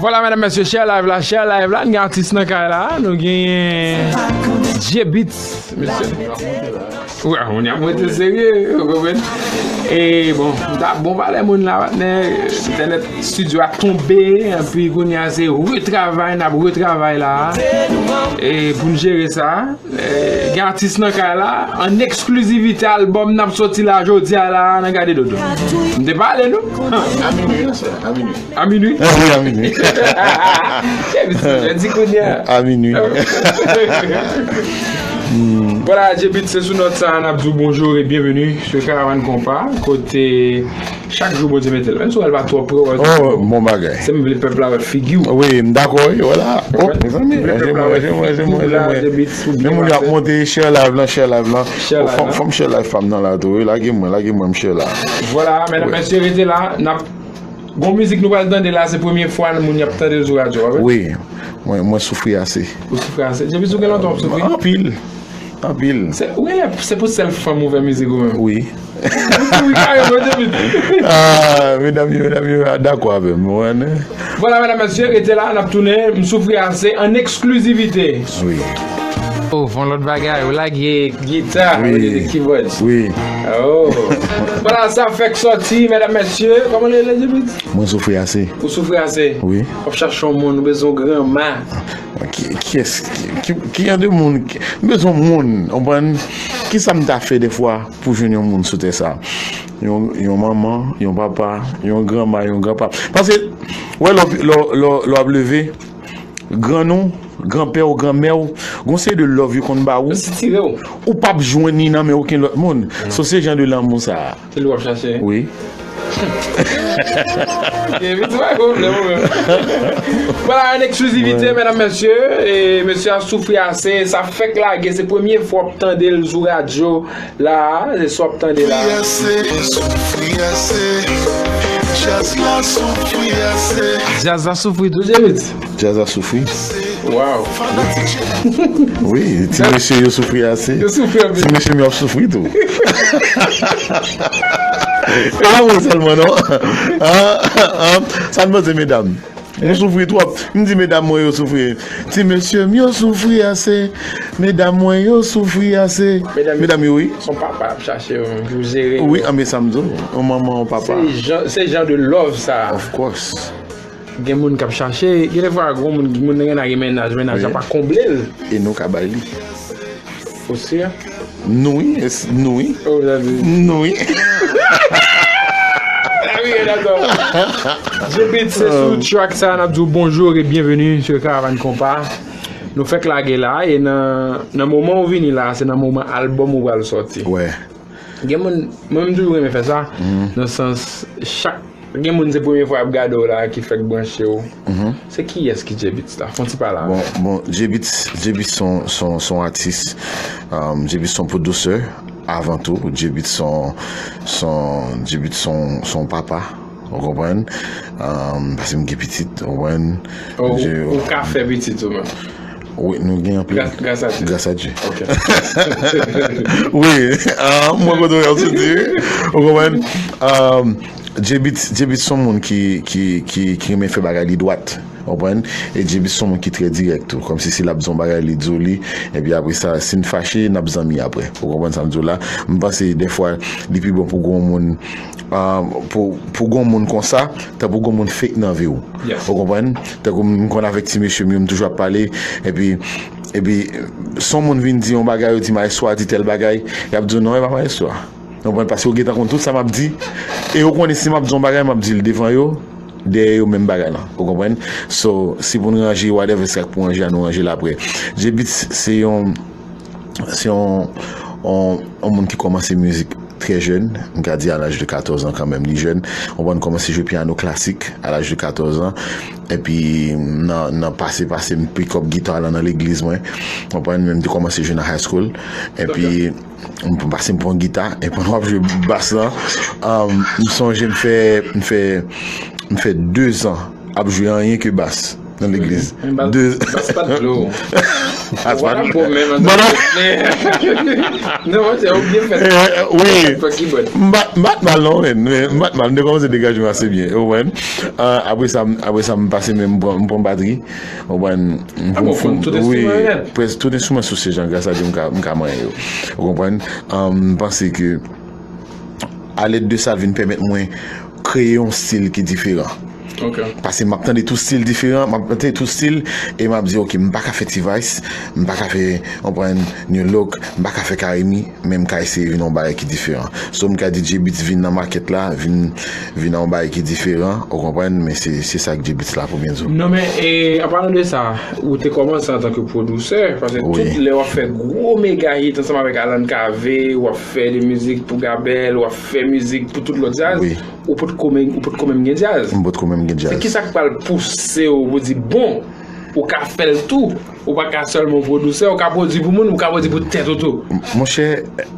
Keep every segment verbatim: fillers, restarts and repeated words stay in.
Vwala, medam, mesye, share live la, share live la, n gen atis nan kay la, nou genyen J-Beatz, mesye. Wi, moun ap rete serye, ou konprann? E bon, m t ap bon pa lè moun la, patnè, entènèt, estidyo a tonbe, anpi kounye a se retravay, n ap retravay la. E pou n jere sa, eh, gen atis nan kay la, an eksklizivite albòm n ap soti la jodi a la, nan Gade Dodo. M te pale nou. A minui, a minui. A minui? Ah oui, a minui. J-Beatz, j-Beatz, di kounye a. A minui. Vwala, J-Beatz, se sou nòt sa a n ap di w bonjou e byenveni sou Karavann Konpa, kote chak jou Bondye mete l. Menm si w wè l pa twò pre, w wè. Oh, bon bagay. Se m vle pèp la wè figi w. Wi, m dakò, wi, vwala. Oh, mezanmi, mezanmi, mezanmi, mezanmi. Men moun yo ap monte, share live lan, share live lan. Share live lan. Fò m share live pa m nan la tou, wi, lage mwen, lage mwen, m share la. Vwala, medam, mesye, rete la, n ap Gon mizik nou pral tande la, se premye fwa moun y ap tande l sou radyo, pa vre? Wi, mwen, mwen soufri ase. Ou soufri ase? J-Beatz, ou gen lontan w ap soufri? Anpil, anpil. Se, ou genlè, se pou sèl fanm ou fè mizik ou menm? Wi. Ou soufri kareman, J-Beatz. Ah, medam yo, medam yo dakò avè m, ou konprann? Vwala, medam, mesye, rete la, n ap tounen, m soufri ase, an eksklizivite. Wi. Oh, fè yon lòt bagay, ou lage gita, ou lage keyboard. Wi. Oh. Vwala, sa fèk sòti, medam, mesye. Kòman l rele, J-Beatz? Mwen soufri ase. Ou soufri ase? Wi. W ap chache yon moun, ou bezwen yon granma. Ki, kiyès, ki, ki, ki jan de moun, ki, m bezwen moun, w konprann? Kisa m ta fè defwa pou jwenn yon moun sou tè sa? Yon, yon manman, yon papa, yon granma, yon granpa. Paske, wè, lè w, lè w, lè w, lè w ap leve, grann ou, granpè w, granmè w, gon seri de love yo konn ba ou. Yo sitire w. Ou p ap jwenn li nan men okenn lòt moun. So, se jan de lanmou sa a. Se li w ap chache? Wi. Ok, men se pa pwoblèm ou menm. Vwala, an eksklizivite, medam, mesye, e mesye a soufri ase, sa fèk lage, se premye fwa w ap tande l sou radyo la, se sa w ap tande la. Soufri ase, soufri ase, djaz la soufri ase. Djaz la soufri tou, J-Beatz. Djaz la soufri. Wow. Wi, ti mesye yo soufri ase. Yo soufri anpil. Ti mesye m yo ap soufri tou. E pa mwen sèlman, non. Ah, ah, sa n panse, medam? Nou soufri twòp. M di medam mwen yo soufri. Ti mesye m yo soufri ase. Medam mwen yo soufri ase. Medam yo, wi. Son papa ap chache yo pou jere yo. Wi, anben sa m di w. Yon manman, yon papa. Se jan, se jan de love sa. Of course. Gen moun k ap chache, gen defwa, gen moun, moun nan gen mennaj, mennaj la pa konble l. E nou ka bay li. Ou si? Nou wi, nou wi. Oh, w ap di. Nou wi. J-Beatz, se sou track sa, n ap di w bonjou e byenveni sou Karavann Konpa. Nou fèk lage la, e nan, nan moman ou vini la, se nan moman albòm ou pral sòti. Wè. Gen moun, mwen menm toujou renmen fè sa, nan sans, chak, gen moun se premye fwa y ap gade w la ki fèk branche w. Se kiyès ki J-Beatz la? Fè yon ti pale avè m. Bon, bon, J-Beatz, J-Beatz se yon, se yon, se yon atis, um, J-Beatz se yon pwodisè, avan tou, J-Beatz se yon, se yon, J-Beatz se yon, se yon papa, ou konprann? Um, paske m gen pitit, ou konprann? Ou, ou ka fè pitit ou menm? Wi, nou gen anpil. Gras, gras a Dye. Gras a Dye. Ok. Wi, ah, mwen kote w ap soti, wi. Ou konprann? Um, J-Beatz, J-Beatz se yon moun ki, ki, ki, ki renmen fè bagay li dwat. Ou konprann? E J-Beatz se yon moun ki trè dirèk tou. Kòmsi si l ap di yon bagay, li di w li. Epi apre sa, si n fache, n ap zanmi apre. Ou konprann sa m di w la? M panse, dèfwa, li pi bon pou gon moun, ah, pou, pou gon moun konsa, tankou gon moun fake nan vi w. Ou konprann? Tankou m konn avèk ti mesye m yo, m toujou ap pale. Epi, epi, si yon moun vin di yon bagay, yo di, "Maestro a di tèl bagay," y ap di w, "Non, e pa maestro a." Ou konprann? Paske yo gentan konn tout sa m ap di. E yo konnen si m ap di yon bagay, m ap di l devan yo, dèyè yo menm bagay lan. Ou konprann? So, si pou n ranje, whatever sa k pou ranje a, nou ranje l apre. J-Beatz se yon, se yon, yon, yon moun ki kòmanse mizik trè jèn, m ka di a laj de katòz an kanmenm, li jèn. Ou konprann, kòmanse jwe pyano klasik a laj de katòz an. Epi nan, nan pase, pase, m pick up gita lan nan legliz mwen. Ou konprann, men m te kòmanse jwe nan high school. Epi m pase m pran gita, e pandan w ap jwe bas lan, um, m sonje m fè, m fè, m fè de zan ap jwe anyen ke bas nan legliz. De bas pa t vle w. Ou pa t bon menm an tanke frè. Non, mwen se ou byen fèt. Wi. Fè kibòd. M pa t mal non, men m pa t mal. M te kòmanse degaje m ase byen. Ou konprann? Apre sa, apre sa, m pase men m pran, m pran batri. Ou konprann? M pran tout enstriman yo nèt. Prèske tout enstriman sou sèj lan, gras a Dye, m ka, m ka manyen yo. Ou konprann? M panse ke alèd de sa, l vin pèmèt mwen kreye yon stil ki diferan. Paske m ap tande tout stil diferan, m ap tande tout stil, e m ap di, ok, m pa ka fè T-Vice, m pa ka fè, w konprann, New Look, m pa ka fè Carimi, men m ka eseye vin yon bagay ki diferan. So, m ka di J-Beatz vin nan makèt la, vin, vin nan yon bagay ki diferan, ou konprann, men se, se sa k J-Beatz la pou byen di w. Non, men, e, an palan de sa, ou te kòmanse antanke pwodiktè, paske tout lè w ap fè gwo mega hit ansanm avèk Alan Cavé, w ap fè de mizik pou Gabèl, w ap fè mizik pou tout lòt djaz, ou potko menm, ou potko menm gen djaz. M potko menm gen djaz. Se kisa k pral pouse w pou di, bon, ou ka fè l tou, ou pa ka sèlman pwodiktè, ou ka pwodui pou moun, ou ka pwodui pou tèt ou tou. Monchè,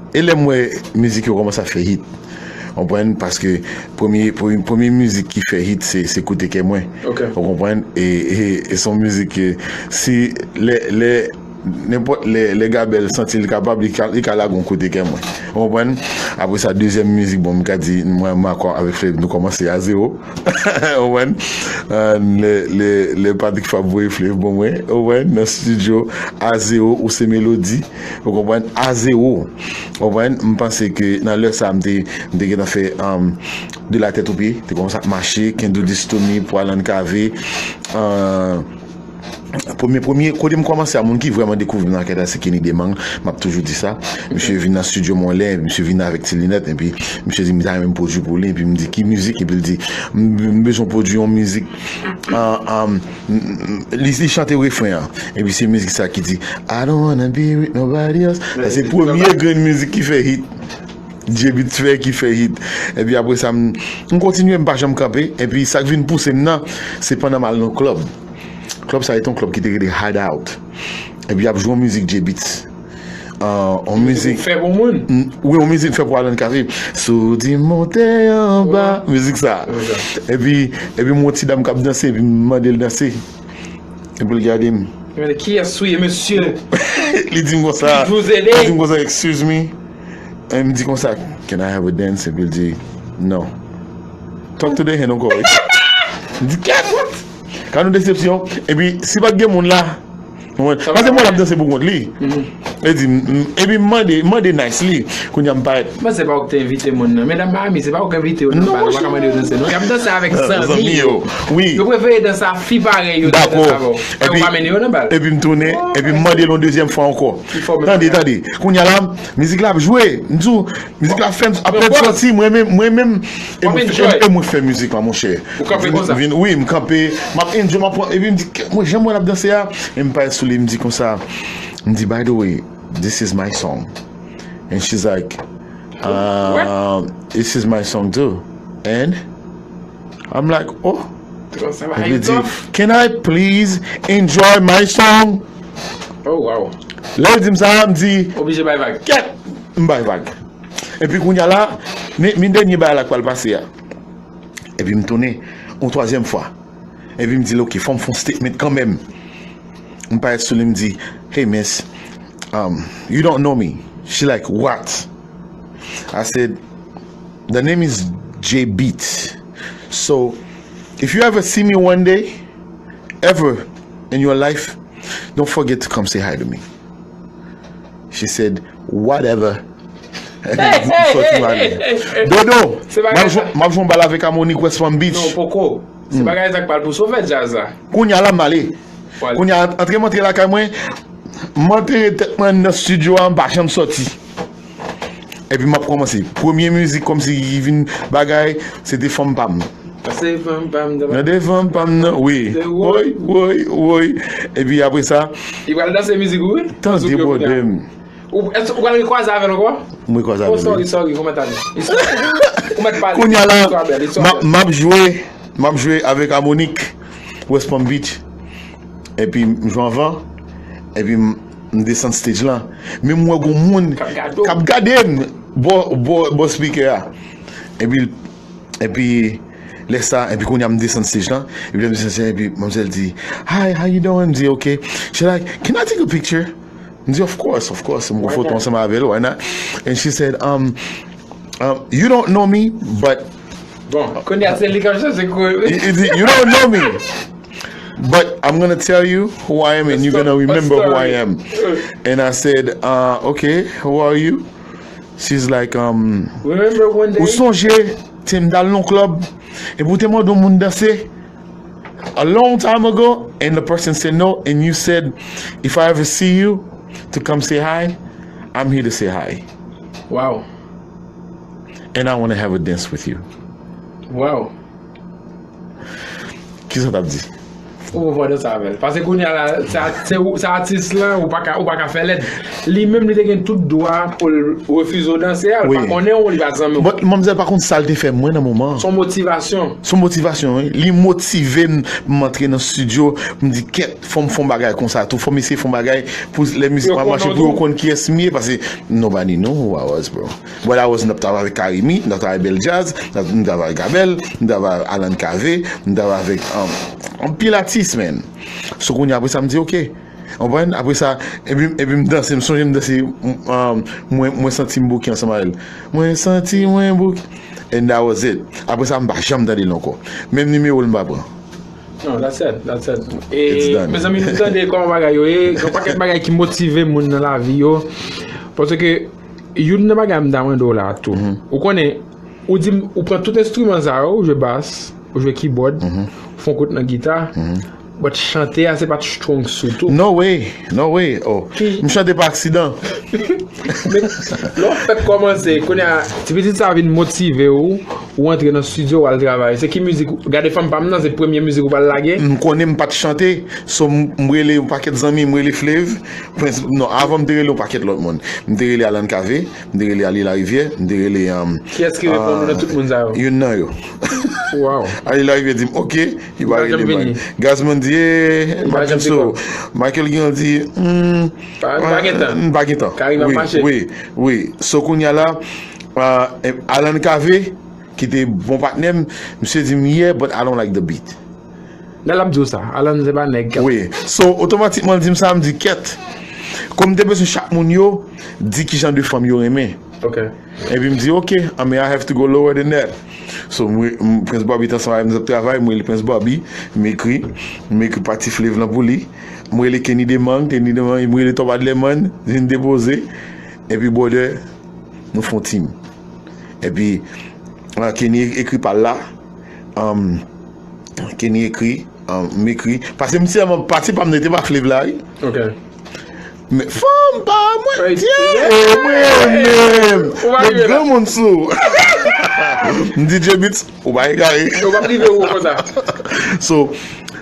e lè m wè mizik yo kòmanse ap fè hit. Ou konprann? Paske premye, premye, premye mizik ki fè hit, se, se Koute Kè Mwen. Ou konprann? E, e, e se yon mizik ke si lè, lè, nenpòt lè, lè Gabèl santi l kapab, li ka, li ka lage yon Koute Kè Mwen. Ou konprann? Apre sa, dezyèm mizik, bon, m ka di, mwen, m akò avèk Flave, nou kòmanse a zewo. Ou konprann? Lè, lè, lè Patrick Fabre voye Flave ban mwen, ou konprann? Nan estidyo, a zewo, ou se melodi. Ou konprann? A zewo. Ou konprann? M panse ke nan lè sa, m te, m te gentan fè, um, De la tèt o pye, te kòmanse ap mache, Can Do This To Me pou Alan Cavé. Uh, premye, premye, kote m kòmanse a, moun ki vrèman dekouvri m nan kè sa, se Kenny Demang, m ap toujou di sa. Misye vin nan estidyo mwen lè, misye vin avèk ti linèt, epi misye di, m ta renmen m pwodui pou li, epi m di, ki mizik? Epi l di, m, m bezwen pwodui yon mizik. Uh, um, m, m, li, li chante refren an. Epi se mizik sa ki di, I don't wanna be with nobody else. Sa se premye grenn mizik ki fè hit. J-Beatz fè ki fè hit. Epi apre sa, m, m kontinye, m pa janm kanpe. Epi sa k vin pouse m nan, se pandan m al nan klèb. Klèb sa, se te yon klèb ki te rele Hideout. Epi y ap jwe yon mizik J-Beatz. Ah, yon mizik. Fè pou moun? Wi, yon mizik fè pou Alan Cavé. Sou di monte anba. Mizik sa. Epi, epi m wè yon ti dam k ap danse, epi m mande l danse. Epi l gade m. Kiyès ou ye, mesye? Li di m konsa. Li di m konsa, excuse me. E m di konsa, can I have a dance? Epi l di, no. Talk to the hand ankò, wi. M di, kèt! Gad yon desepsyon. Epi, si pa t gen moun la, paske mwen l ap danse pou kont li. E di, m, m, epi m mande, m mande nicely. Kounye a m parèt. Mwen se pa ou ki te envite moun nan. Medam Miami, se pa ou ki envite yo nan bal, ou pa ka mande yo danse, non. Y ap danse avèk zanmi yo. Wi. Yo prefere danse a fi parèy yo nan dans la. Epi, epi m tounen, epi m mande l yon dezyèm fwa ankò. Tande, tande. Kounye a la, mizik la ap jwe. M di w, mizik la ap fè m, ap fè m soti, mwen menm, mwen menm. E mwen fè, e mwen fè mizik la, monchè. Ou kanpe konsa? Vin, wi, m kanpe, m ap enjoy, m ap pran, epi m di, mwen, jan mwen ap danse a, e m parèt sou li, m di konsa, m di, by the way, this is my song. And she's like, um, this is my song too. And I'm like, oh. Epi l di, can I please enjoy my song? Oh, wow. Lè l di m sa, m di, oblije bay vag. Kèt, m bay vag. Epi kounye a la, men, men dènye bagay la k pral pase a. Epi m tounen yon twazyèm fwa. Epi m di l, ok, fò m fè yon statement kanmenm. M parèt sou li, m di, hey, miss, um, you don't know me. She like, what? I said, the name is J-Beatz. So, if you ever see me one day, ever in your life, don't forget to come say hi to me. She said, whatever. M sòti m ale. Dodo, m ap jwe, m ap jwe yon bal avèk Amonique West Palm Beach. Non, poko. Se bagay sa k pral pouse w fè djaz la. Kounye a la, m ale. Kounye a, antre m antre lakay mwen, m antere tèt mwen anndan estidyo a, m pa janm sòti. Epi m ap kòmanse. Premye mizik kòmsi ki vin bagay, se te Fanm Pa M. Se fanm pa m nan. Nan de fanm pa m nan, wi. Woy, woy, woy. Epi apre sa. Li pral danse mizik ou, wi. Tande bwòdè m. Ou, èske ou pral rekwaze avè l ankò? Mwen rekwaze avè l, wi. Oh, sorry, sorry, ou mèt ale. Ou mèt pale. Kounye a la, m ap, m ap jwe, m ap jwe avèk Amonique, West Palm Beach. Epi m jwe anvan, epi m, m desann stage lan. Men m wè gon moun k ap gade m bò, bò, bò speaker a. Epi, epi Lè sa, epi kounye a m desann stage lan, epi lè m desann stage lan, epi manmzèl di, "Hi, how you doing?" M di, "Ok." She like, "Can I take a picture?" M di, "Of course, of course." M pran foto ansanm avè l, why not? And she said, um, um, "You don't know me, but" Bon, kounye a se li k ap chache kou. He, he, "You don't know me, but I'm gonna tell you who I am, and you're gonna remember who I am." And I said, uh, "Okay, who are you?" She's like, um, Remember one day? "Ou sonje, te m dal nan club, epi ou te mande yon moun danse a long time ago, and the person said no, and you said, if I ever see you, to come say hi, I'm here to say hi, Wow. and I want to have a dance with you." Wow. Kisa w t ap di? Ou pou fò de sa avè l. Paske kounye a la, se a- se ou- se atis lan, ou pa ka, ou pa ka fè lèd. Li menm, li te gen tout dwa pou l refize w danse a, li pa konnen w, li pa zanmi w. But manmzèl pa konn sa l te fè mwen nan moman an. Son motivasyon. Son motivasyon, wi. Li motive m pou m antre nan studio, pou m di, "Kèt, fò m fè yon bagay konsa tou, fò m eseye fè yon bagay pou lè mizik pa mache, pou yo konn kiyès m ye," paske nobody know who I was, bro. But I was, m t ap travay avèk Karimi, m t ap travay avèk Bèl Djaz, m t ap travay avèk Abèl, m t ap travay avèk Alan Cavé, m t ap travay avèk um, anpil atis, man. So kounye a, apre sa, m di, "Ok." Ou konprann? Apre sa, epi, epi m danse, m sonje m danse, um, mwen, mwen santi m bouke ansanm avè l. Mwen santi mwen bouke. And that was it. Apre sa, m pa janm tande l ankò. Menm nimewo l m pa pran. Non, that's it, that's it. E, mezanmi, nou tande kòman bagay yo ye, gen yon pakèt bagay ki motive moun nan lavi yo. Paske youn nan bagay m ta mande w la tou. Ou konnen, ou di m, ou pran tout enstriman sa yo, ou jwe bas, ou jwe keyboard, ou fè yon kout nan gita, but chante a se pa t strong suit ou. No way, no way. Oh, m chante pa aksidan. Men, lè w fèk kòmanse, kounye a, ti pitit sa vin motive w, ou antre nan studio, w al travay. Se ki mizik, Gade Fanm Pa M nan, se premye mizik ou pral lage? M konnen m pa t chante, so m m rele yon pakèt zanmi, m rele Flav, Prince, non, avan m te rele yon pakèt lòt moun. M te rele Alan Cavé, m te rele Ali Larivière, m te rele um, Kiyès ki reponn ou nan tout moun sa yo? Youn nan yo. Wow. Ali Larivière di m, "Ok, li pa rele m." Gazman di, "Eh, m pa gen so." Michael Guillon di, "Hmm, pa gen tan. M pa gen tan." Karim ap mache. Wi, wi. So kounye a la, uh, Alan Cavé, ki te bon patnè m, misye di m, "Yeah, but I don't like the beat." Lè l ap di w sa, Alan se pa nèg k ap. Wi. So, otomatikman, l di m sa, m di, "Kèt." Kòm m te bezwen chak moun yo di ki jan de fanm yo renmen. Ok. Epi m di, "Ok, I mean, I have to go lower than that." So, m, m, Prince Bobby t ansanm avè m, m t ap travay, m rele Prince Bobby, m ekri, m ekri pati Flav lan pou li, m rele Kenny Demang, Kenny Demang, m rele Top Adlerman, vin depoze, epi brother, nou fè yon team. Epi, ah, Kenny ekri pa l la, um, Kenny ekri, um, m ekri. Paske m sèlman pati pa m nan te pa Flav la, wi. Ok. Men fanm pa mwen, yeah, mwen menm. Mwen granmoun sou. M di J Beatz, ou pa egare. Ou pa rive ou konsa. So,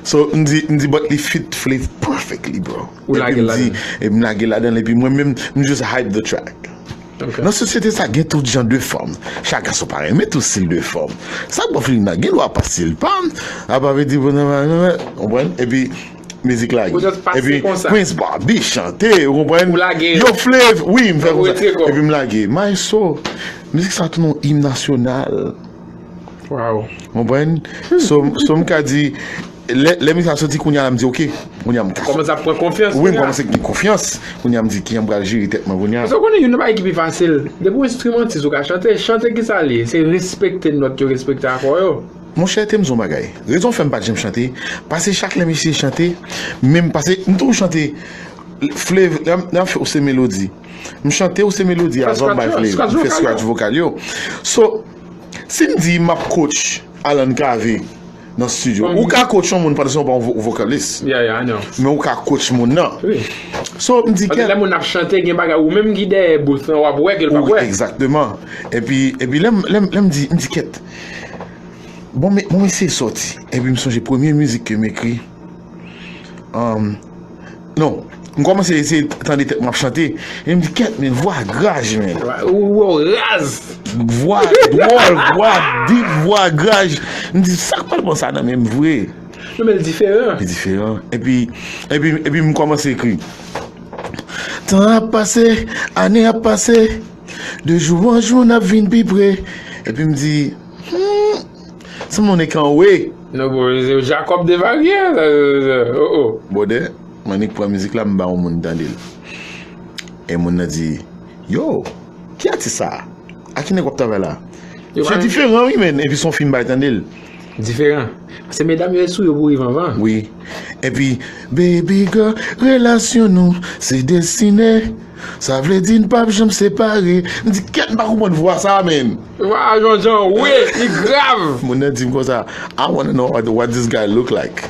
so, m di, m di, but li fit Flav perfectly, bro. Ou lage l ladan. Epi m lage l ladan, epi mwen menm, m just hype the track. Nan sosyete sa, gen tout jan de fanm. Chak gason pa renmen tout stil de fanm. Sa k bon Felina gen dwa pa stil pa m. Apa vle di, bon, konprann? Epi, mizik lage. Epi, Prince Bobby chante, ou konprann? Yo Flav, wi, m fè konsa. Epi m lage. Maestro, mizik sa tounen yon im nasyonal. Wow. Konprann? So, so m ka di, lè, lè mizik sa soti kounye a la, m di, "Ok, kounye a m ka." Kòmanse ap pran konfyans. Wi, m kòmanse gen konfyans. Kounye a m di, "Kijan m pral jere tèt mwen kounye a?" Paske w konnen youn nan bagay ki pi fasil, depi w enstrimantis ou ka chante, chante ki sa l ye? Se respekte nòt yo, respekte akò yo. Monchè, te m di w yon bagay. Rezon fè m pa t janm chante, paske chak lè m eseye chante, menm paske m toujou chante Flav, lè m, lè m fè ou se melodi. M chante ou se melodi avan m bay Flav, m fè scratch vokal yo. So, si m di m ap coach Alan Cavé nan studio, ou ka coach yon moun pandan se yon pa yon vo- vokalis. Yeah, yeah, I know. Men ou ka coach moun nan. Wi. So, m di, Paske lè "Kèt." Moun ap chante, gen bagay ou menm ki dèyè booth lan, w ap wè ke l p ap wè. Egzakteman. Epi, epi lè m, lè m, lè m di, m di, "Kèt." Bon, men, bon, m eseye sòti. Epi m sonje premye mizik ke m ekri. Um, non, m kòmanse eseye tande tèt mwen ap chante. E m di, "Kèt, men vwa graj, men." Ou wè w raz. Vwa dwòl, vwa deep, vwa graj. M di, "Sa k pral pran sa nan men m vre?" Non, men l diferan. Li diferan. Epi, epi, epi m kòmanse ekri. Tan ap pase, ane ap pase, de jou an jou n ap vin pi pre. Epi m di, hmm, Sanble on nèg ki anwe. Non, bro, se Jacob Devarye. Oh, oh. Brother, m annik pran mizik la, m ba yon moun tande l. E moun nan di, yo, ki atis sa? A ki nèg w ap travay la? Misye diferan, wi, men. Epi se yon fi m bay tande l. Diferan. Se medam yo sou yo pou rive anvan. Wi. Epi, baby girl, relasyon nou, se destine. Sa vle di n p ap janm separe. M di, kèt, m pa konprann vwa sa, men. Vwa Jan Jan, wi, li grav. Moun nan di m konsa, I wanna know what, what this guy look like.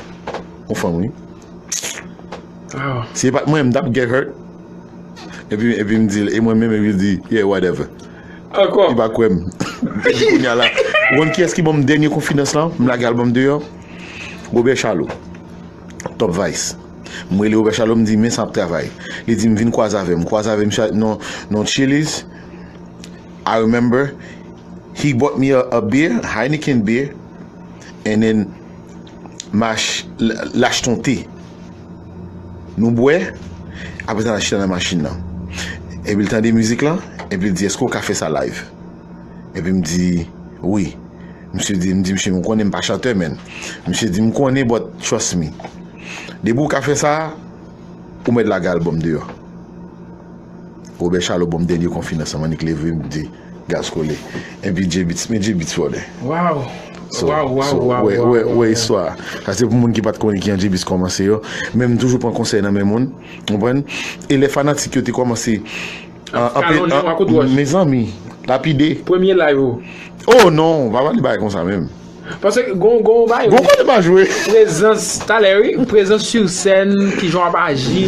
Yon fanm, wi. Si e pa t mwen, m t ap get hurt. Epi, epi m di l, e mwen menm, epi l di, yeah, whatever. Ankò. Li pa kwè m. Epi kounye a la, ou konn kiyès ki ban m dènye konfidans lan? M lage albòm deyò. Robert Charlot. Top Vice. M rele Robert Charlot, m di, men sa ap travay. Li di m vin kwaze avè m. Kwaze avè m nan, nan Chili's. I remember he bought me a, a beer, Heineken beer, and then m ach-, l-, l achte yon te. Nou bwè, apre sa n al chita nan machin nan. Epi l tande mizik lan, epi l di, èske w ka fè sa live? Epi m di, wi. Misye di, m di, misye, m konnen m pa chantè, men. Misye di, m konnen, but trust me. Depi w ka fè sa, ou mèt lage albòm deyò. Robert Charlot ban m dènye konfidans lan, m annik leve, m di, gaz kole. Epi J-Beatz, men J-Beatz, brother. Wow. So, wow, wow, so, wow, wè, wow, wè, wow, wè istwa. Sa se pou moun ki pa t konnen kijan J-Beatz kòmanse yo. Men m toujou pran konsèy nan men moun, ou konprann? E lè fanatik yo te kòmanse mezanmi, lapide. Premye live ou? Oh non, pa pale bagay konsa menm. Paske gon gon bay. Gon kote pa jwe. Prezans talè wi, prezans sur scène, kijan w ap aji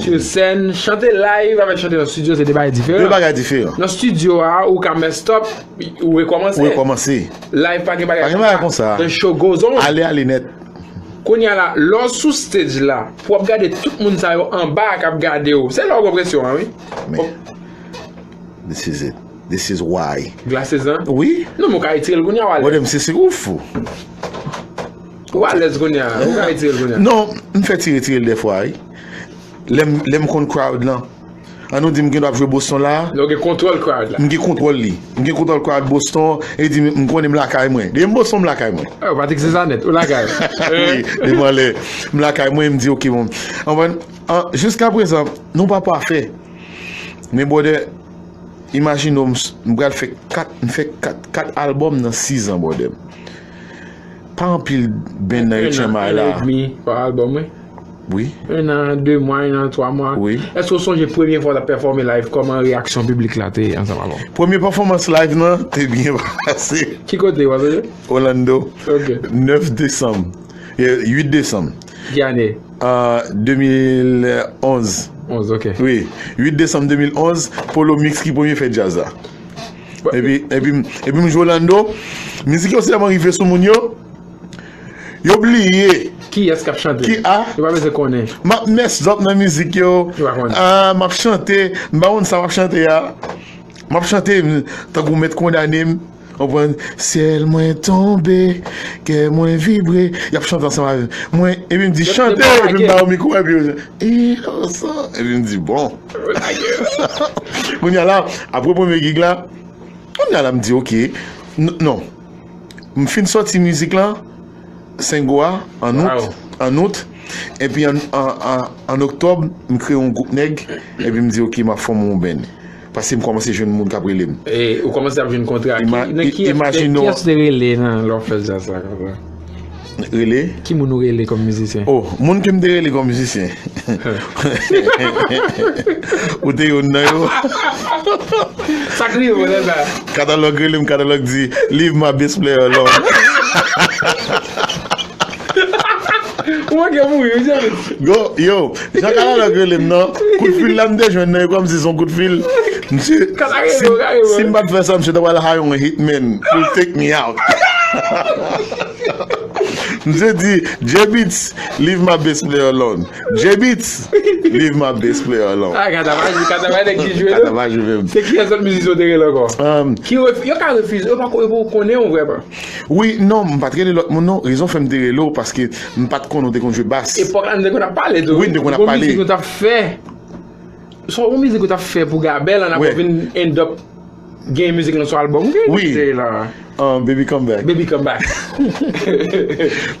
sur scène, chante live avèk chante nan studio se de bagay diferan. De bagay diferan. Nan studio a ou ka mess up, ou rekòmanse. Ou rekòmanse. Live pa gen bagay. Pa gen bagay konsa. The show goes on. Ale ale nèt. Kounye a la, lè w sou stage la, pou w ap gade tout moun sa yo anba a k ap gade w, se la w pran presyon an wi. Men, this is it. This is why. Glasses an? Wi. Non, men w ka retire l kounye a, w alèz. Brother, m se se ouf. Ou alèz kounye a, ou ka retire l kounye a. Non, m fè ti retire l dèfwa wi. Lè m, lè m konn crowd lan. An nou di m gen dwa ap jwe Boston la. Lè w gen kontwòl crowd la. M gen kontwòl li. M gen kontwòl crowd Boston, e di m konnen m lakay mwen. Depi m Boston, m lakay mwen. Ah, ou pa te ki se sa nèt, ou lakay. Wi, depi m anlè, m lakay mwen, m di, ok, bon. Anprann? An, jiska prezan, nou pa pafè. Men, brother, imajine w, m, m pral fè kat, m fè kat, kat albòm nan sis an, brother. Pa anpil band nan H M I la. En an, en an edmi pa albòm, wi. Wi. En an, de mwa, en an, twa mwa. Wi. Èske w sonje premye fwa w t ap pèfòme live, kòman reyaksyon piblik la te ye ansanm avè w? Premye pèfòmans live nan te byen pase. Ki kote, w ap sonje? Orlando. Ok. Nèf desanm. Eh, uit desanm. Ki ane? Ah, de mil onz. Onz, ok. Wi. Uit desanm de mil onz, Polo Mix ki premye fè djaz la. Epi, epi, epi m jwe Orlando. Mizik yo sèlman rive sou moun yo. Yo bliye. Kiyès k ap chante? Ki a? Yo pa bezwen konnen. M ap mess up nan mizik yo. Yo pa konnen. Ah, m ap chante. M pa konn sa m ap chante a. M ap chante, m, tankou mèt kondane m. Konprann? Syèl mwen tonbe, kè mwen vibre. Y ap chante ansanm avè m. Mwen, epi m di, chante, epi m ba yo mikwo, epi yo, e, sa. Epi m di, bon. Kounye a la, apre premye gig la, kounye a la, m di, ok, n-, non. M fin sòti mizik lan, Sengo a, an out, an out. Epi an, an, an, an oktòb, m kreye yon gwoup nèg, epi m di, ok, m ap fòme yon band. Paske m kòmanse jwenn moun k ap rele m. E, ou kòmanse ap jwenn kontra. Ima-, ki, nan i-, kiyès, imajine w. Kiyès te rele nan lè w fè djaz la konsa? Rele? Ki moun ou rele kòm mizisyen? Oh, moun ke m te rele kòm mizisyen. Ou te youn nan yo. Sa k rive w lè sa? Katalòg rele m, katalòg di, leave my bass player alone. Ou manke mouri, wi, James. Go, yo, jan katalòg rele m nan, kout fil la m te jwenn nan, e kòmsi se yon kout fil. Misye, si, si m pa t fè sa, misye ta pral hire yon hitman pou l take me out. Misye di, J-Beatz, leave my bass player alone. J-Beatz, leave my bass player alone. Ah, Kata pa jwe, Kata pa nèg ki jwe, non? Kata pa jwe menm. Se kiyès lòt mizisyen w te rele ankò? Um, ki ref-, yo ka refize, yo pa ko-, yo poko konnen w vrèman. Wi, non, m pa t rele lòt moun, non. Rezon fè m te rele w, paske m pa t konnen w te konn jwe bas. Epòk la, nou te konn ap pale tou. Wi, nou te konn ap pale. Gon mizik nou t ap fè. Se yon mizik ou t ap fè pou Gabèl, an apre w vin end up gen mizik lan sou albòm. Wi. Ki te la. Um, baby come back. Baby come back.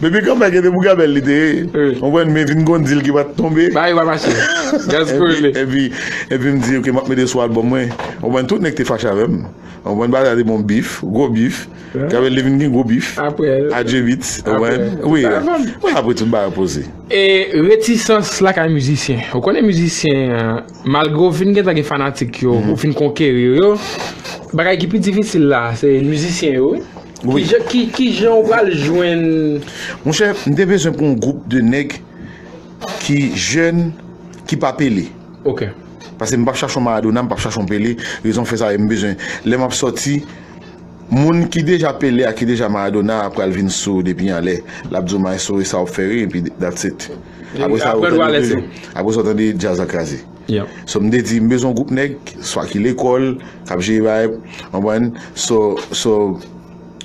Baby come back, e te pou Gabel li te ye. Ou konprann, men vin gon dil ki pa t tonbe. Ba yo pa mache. Gaz Epi, kwele. epi, epi m di, ok, m ap mete sou album mwen. Ou konprann, tout nèg te fache avè m. Ou konprann, bagay la te bon bif, gwo bif. Gabel li vin gen gwo bif. Apre. A J Beats, ou Apre. konprann? Wi, Sa album. Wi, apre tout bagay poze. E retisans lakay mizisyen. Ou konnen mizisyen, euh, malgre w fin gentan gen fanatik yo, ou fin konkeri yo, bagay ki pi difisil la, se mizisyen yo, wi. Wi. Ki jan, ki, ki jan ou pral jwenn. Monchè, m te bezwen pou yon gwoup de nèg ki jèn, ki pa pele. Ok. Paske m p ap chache yon Maradona, m p ap chache yon Pele. Rezon fè sa, e m bezwen. Lè m ap sòti, moun ki deja Pele a, ki deja Maradona a pral vin sou depi anlè. L ap di w, "Maestro, e sa w ap fè, wi," epi that's it. Apre sa, Apre ou l va tande lese. Apre sa, ou tande djaz la kraze. Yeah. So, m te di, m bezwen yon gwoup nèg, swa ki lekòl, k ap jere vibe, w konprann? So, so,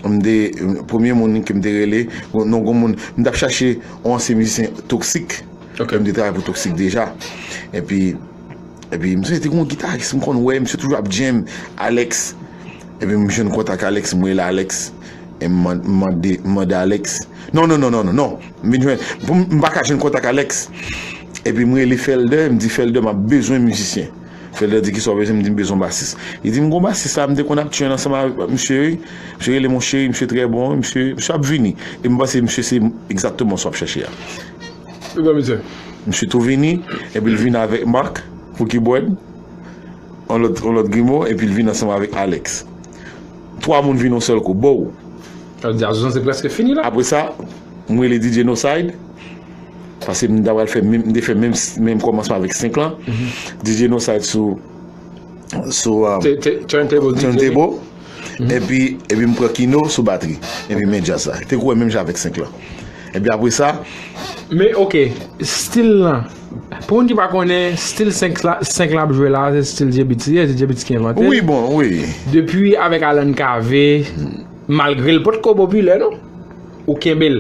m te, premye moun ke m te rele, non, gon moun, m t ap chache yon ansyen mizisyen Toxic. Ok. M te travay pou Toxic deja. Epi, epi, m sonje te gon gitaris, m konn wè, misye toujou ap jam, Alex. Epi, m jwenn kontak Alex, m rele Alex. E m man- m mande, m mande Alex. Non, non, non, non, non, non. M vin jwenn, pou m, m pa ka jwenn kontak Alex. Epi, m rele Felder, m di, "Felder, m ap bezwen mizisyen." Felder di, "Kisa w bezwen?" M di, "M bezwen basis." Li di, "M gon basis la, m te konn ap train ansanm avèk misye, wi." Misye rele, "Mon chéri, misye trè bon, misye, misye ap vini." E m panse misye se egzakteman sa w ap chèche a. Ou konn misye? Misye tou vini, epi l vin avèk Mark pou keyboard, yon lòt, yon lòt grimo, epi l vin ansanm avèk Alex. Twa moun vin yon sèl kou, bow. Sa vle di, Azou se prèske fini la. Apre sa, m rele D J No Side, paske m ta pral fè menm, m te fè menm, menm kòmansman avèk senk lan. D J No Side sou, sou, um, Te- te- Turntable. D J. turntable. Epi, epi m pran Kino sou batri. Epi men djaz la. Te kouri menm jan avèk senk lan. Epi apre sa, Men ok, stil lan. Pou moun ki pa konnen, stil senk la, senk la ap jwe la, se stil J-Beatz li ye, se J-Beatz ki envante l. Wi, bon, wi. Depi avèk Alan Cavé, malgre l potko popilè, non? Ou kenbe l.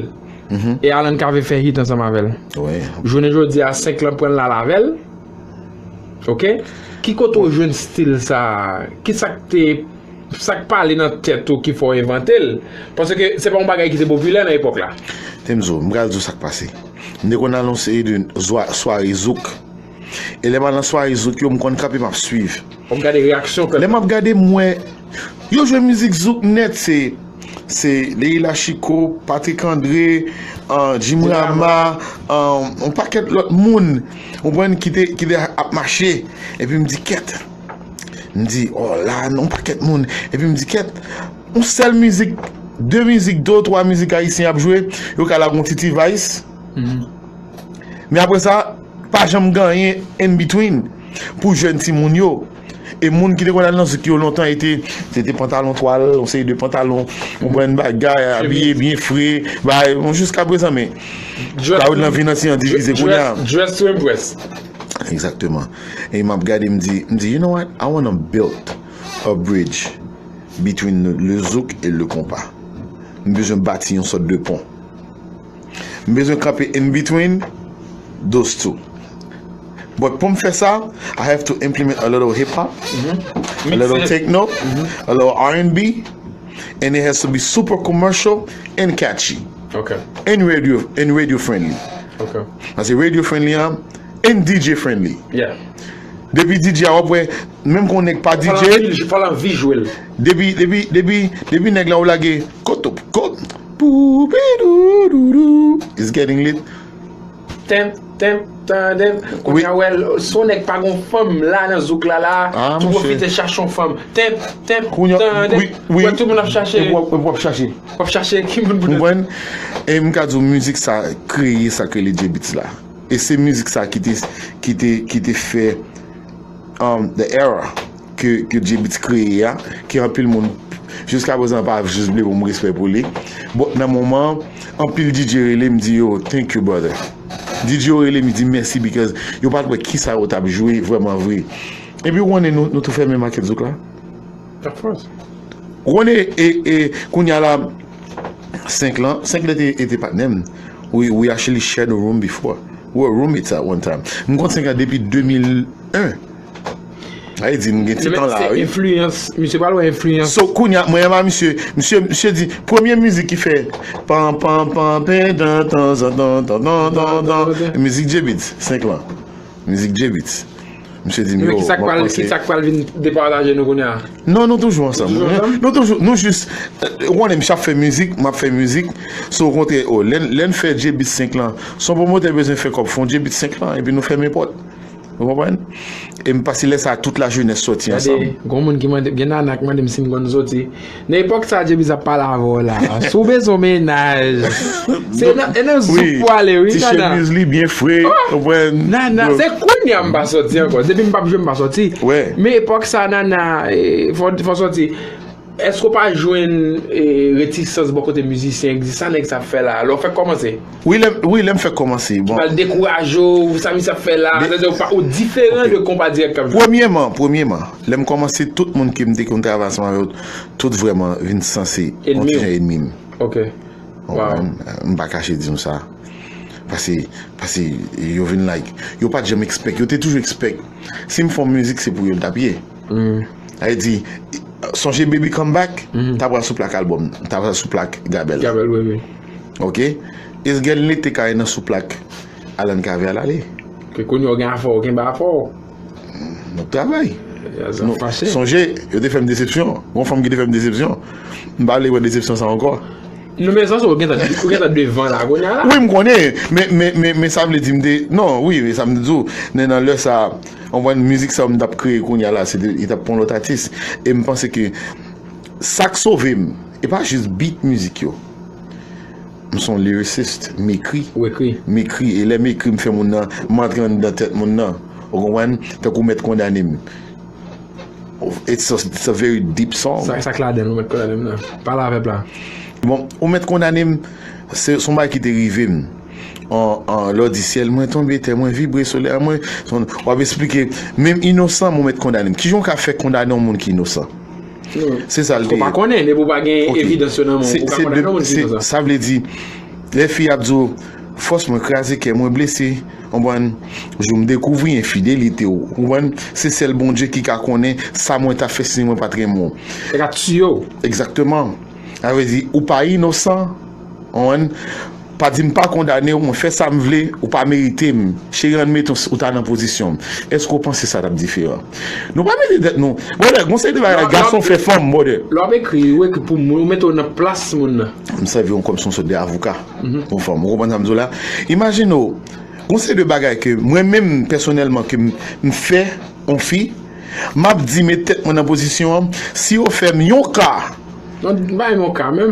E Alan Cavé fè hit ansanm avè l. Wi. Jounen jodi a, senk lan pran l al avè l. Ok? Ki kote w jwenn stil sa a? Ki sa k te, sa k pale nan tèt ou ki fè w envante l? Paske se pa yon bagay ki te popilè nan epòk la. Temzo, m pral di w sa k pase. M te konn al nan seri de zwa- sware zouk. E lè m al nan sware zouk yo, m konn kanpe, m ap swiv. W ap gade reyaksyon pèp. Lè m ap gade, m wè yo jwe mizik zouk nèt, se se Leila Chico, Patrick André, uh, Jim Rama, um, yon pakèt lòt moun, ou konprann, ki te, ki te ap mache. Epi m di, "Kèt." M di, "Oh la, yon pakèt moun." Epi m di, "Kèt, yon sèl mizik, de mizik, de ou twa mizik ayisyen ap jwe, yo ka lage yon ti T-Vice." Men apre sa, pa janm gen anyen in between pou jèn timoun yo. E moun ki te konn al nan zouk yo lontan, e te, se te pantalon twal, yon seri de pantalon, ou konprann, bagay, abiye byen fre, bagay, bon, jiska prezan, men kawòd lan vin anti an divize kounye a. Dress to impress. Egzakteman. E m ap gade, m di, m di, "You know what? I wanna build a bridge between le, le zouk et le compas." M bezwen bati yon sòt de pon. M bezwen kanpe in between those two. But pou m fè sa, I have to implement a little hip hop, a little techno, a little R and B, and it has to be super commercial and catchy. Ok. And radio, and radio friendly. Ok. Paske radio friendly an, and D J friendly. Yeah. Depi D J a, w ap wè, menm kon nèg pa D J, Fò l anvi jwe l. Depi, depi, depi, depi nèg la ou lage, kotop, kot, pou, pi, dou, dou, dou. It's getting lit. Tèm, tèm, tandem. Kounye a wè, l- si yon nèg pa gon fanm la nan zouk la la, Ah, tou monchè. Pwofite chache yon fanm. Tèm, tèm, Kounye a, tandem. wi, wi. Wè tout moun ap chache. Epi w ap, epi w ap chache. W ap chache ki moun pou Ou konprann? E m ka di w, mizik sa kreye sa k rele J-Beatz la. E se mizik sa ki te, ki te, ki te fè, um, the era ke, ke J-Beatz kreye a, ke anpil moun jiska prezan pa jis vle ban m respè pou li. Bon, nan moman an, anpil D J rele m, di yo, "Thank you, brother." D J yo rele m, di mèsi, because yo pa t wè kisa yo t ap jwe vrèman vre. Epi ou konnen nou, nou tou fèmen makèt zouk la. Of course. Ou konnen, e, e, kounye a la, senk lan, senk lan te, te patnè m. We, we actually shared a room before. We were roommates at one time. M konn senk lan depi de mil en. Sa vle di, m gen ti tan la, wi. Enfliyans, misye pral wè enfliyans. So, kounye a, mwen, m a misye, misye, misye di, premye mizik ki fè, pan, pan, pan, pen, dan, tan, zan, tan, tan, tan, tan, tan, mizik J-Beatz, senk lan. Mizik J-Beatz. Misye di m, yo, mwen panse. Ki sa k pral vin depataje nou kounye a? Non, nou toujou ansanm. Nou toujou, nou jis, ou konnen, m ap fè mizik, m ap fè mizik. So, okontrè, o, lè n fè J-Beatz senk lan, se yon pwomotè bezwen fè kòb, fè yon J-Beatz senk lan, epi nou fèmen pòt. Ou konprann? E m pase lè sa a, tout lajenès sòti ansanm. Gade, gon moun ki mande, gen nana k mande m si m konn soti. Nan epòk sa a, J-Beatz ap pale avè w la. Si w bezwen yon mennaj. Se nan, e nan zouk pou ale, wi, nana. Ti chemiz li byen fre, ou konprann? Nana, se kounye a m pa sòti ankò. Depi m p ap jwe, m pa sòti. Men epòk sa a, nana, fò, fò sòti. Èske w pa jwenn retisans bò kote mizisyen egziste? Sa nèg sa ap fè la a? Lè w fèk kòmanse? Wi, lè, wi, lè m fèk kòmanse. Bon. Ki pral dekouraje w, sa misye ap fè la a, sa vle di w diferan de konpa dirèk k ap jwe. Premyèman, premyèman, lè m kòmanse, tout moun ke m te konn travay ansanm avè yo, tout vrèman vin sanse yon ti jan enmi m. Ok. Wow. M pa kache di nou sa. Pase, pase yo vin like. Yo pa t janm expect. Yo te toujou expect. Si m fè yon mizik, se pou yo l t ap ye. Sa vle di, sonje Baby Come Back, ta pral sou plak albòm, ta pral sou plak Gabèl. Gabèl, wi, wi. Ok? It's Getting Late te kare nan sou plak Alan Cavill ale. Ke kounye a w gen afè w, w gen ba afè w. Nou ap travay. Sonje, yo te fè m desepsyon. Gon fanm ki te fè m desepsyon. M pa vle wè desepsyon sa ankò. Non, men sa, ou gentan, ou gentan devan la, kounye a la. Wi, m konnen, men, men, men, men sa vle di m te, non, wi, men sa m di w, nan, nan lè sa, w konprann, mizik sa m t ap kreye kounye a la, se te, li t ap pou yon lòt atis. E m panse ke sa k sove m, e pa jis beat mizik yo. M se yon lyricist, m ekri. Ou ekri. M ekri, e lè m ekri, m fè moun nan, m antre anndan tèt moun nan. Ou konprann? Tankou Mèt Kondane m. It's a, it's a very deep song. Sa, sa k ladan l, ou mèt kondane m nan. Pale avè pla. Bon, ou mèt kondane m, se, se yon bagay ki te rive m. An, an, lè w di syèl mwen tonbe, tè mwen vibre, solèy mwen, w ap esplike, menm inosan m, ou mèt kondane m. Kijan w ka fè kondane yon moun ki inosan? Se sa l te ye. Ou pa konnen, depi w pa gen evidans yo nan men w, ou pa kondane yon moun ki inosan. Sa vle di, lè fi ap di w, fòs mwen kraze, kè mwen blese, konprann, jou m dekouvri enfidelite w, konprann, se sèl Bondye ki ka konnen sa mwen ta fè si mwen pa t renmen w. Li ka tiye w. Egzakteman. Sa vle di, ou pa inosan, konprann, pa di m pa kondane w, mwen fè sa m vle, ou pa merite m. Cheri, ann mete w, ou ta nan pozisyon m. Èske w panse sa t ap diferan? Nou pa mete tèt nou. Brother, gon seri de bagay la, gason fè fanm, brother. Lè w ap ekri, ou ekri pou moun, ou mete w nan plas moun nan. M sèvi w kòm se yon sòt de avoka pou fanm. Ou konprann sa m di w la? Imajine w, gon seri de bagay ke mwen menm pèsonèlman ke m, m fè yon fi, m ap di met tèt mwen nan pozisyon an, si yo fè m yon ka. Non, m pa renmen yon ka menm.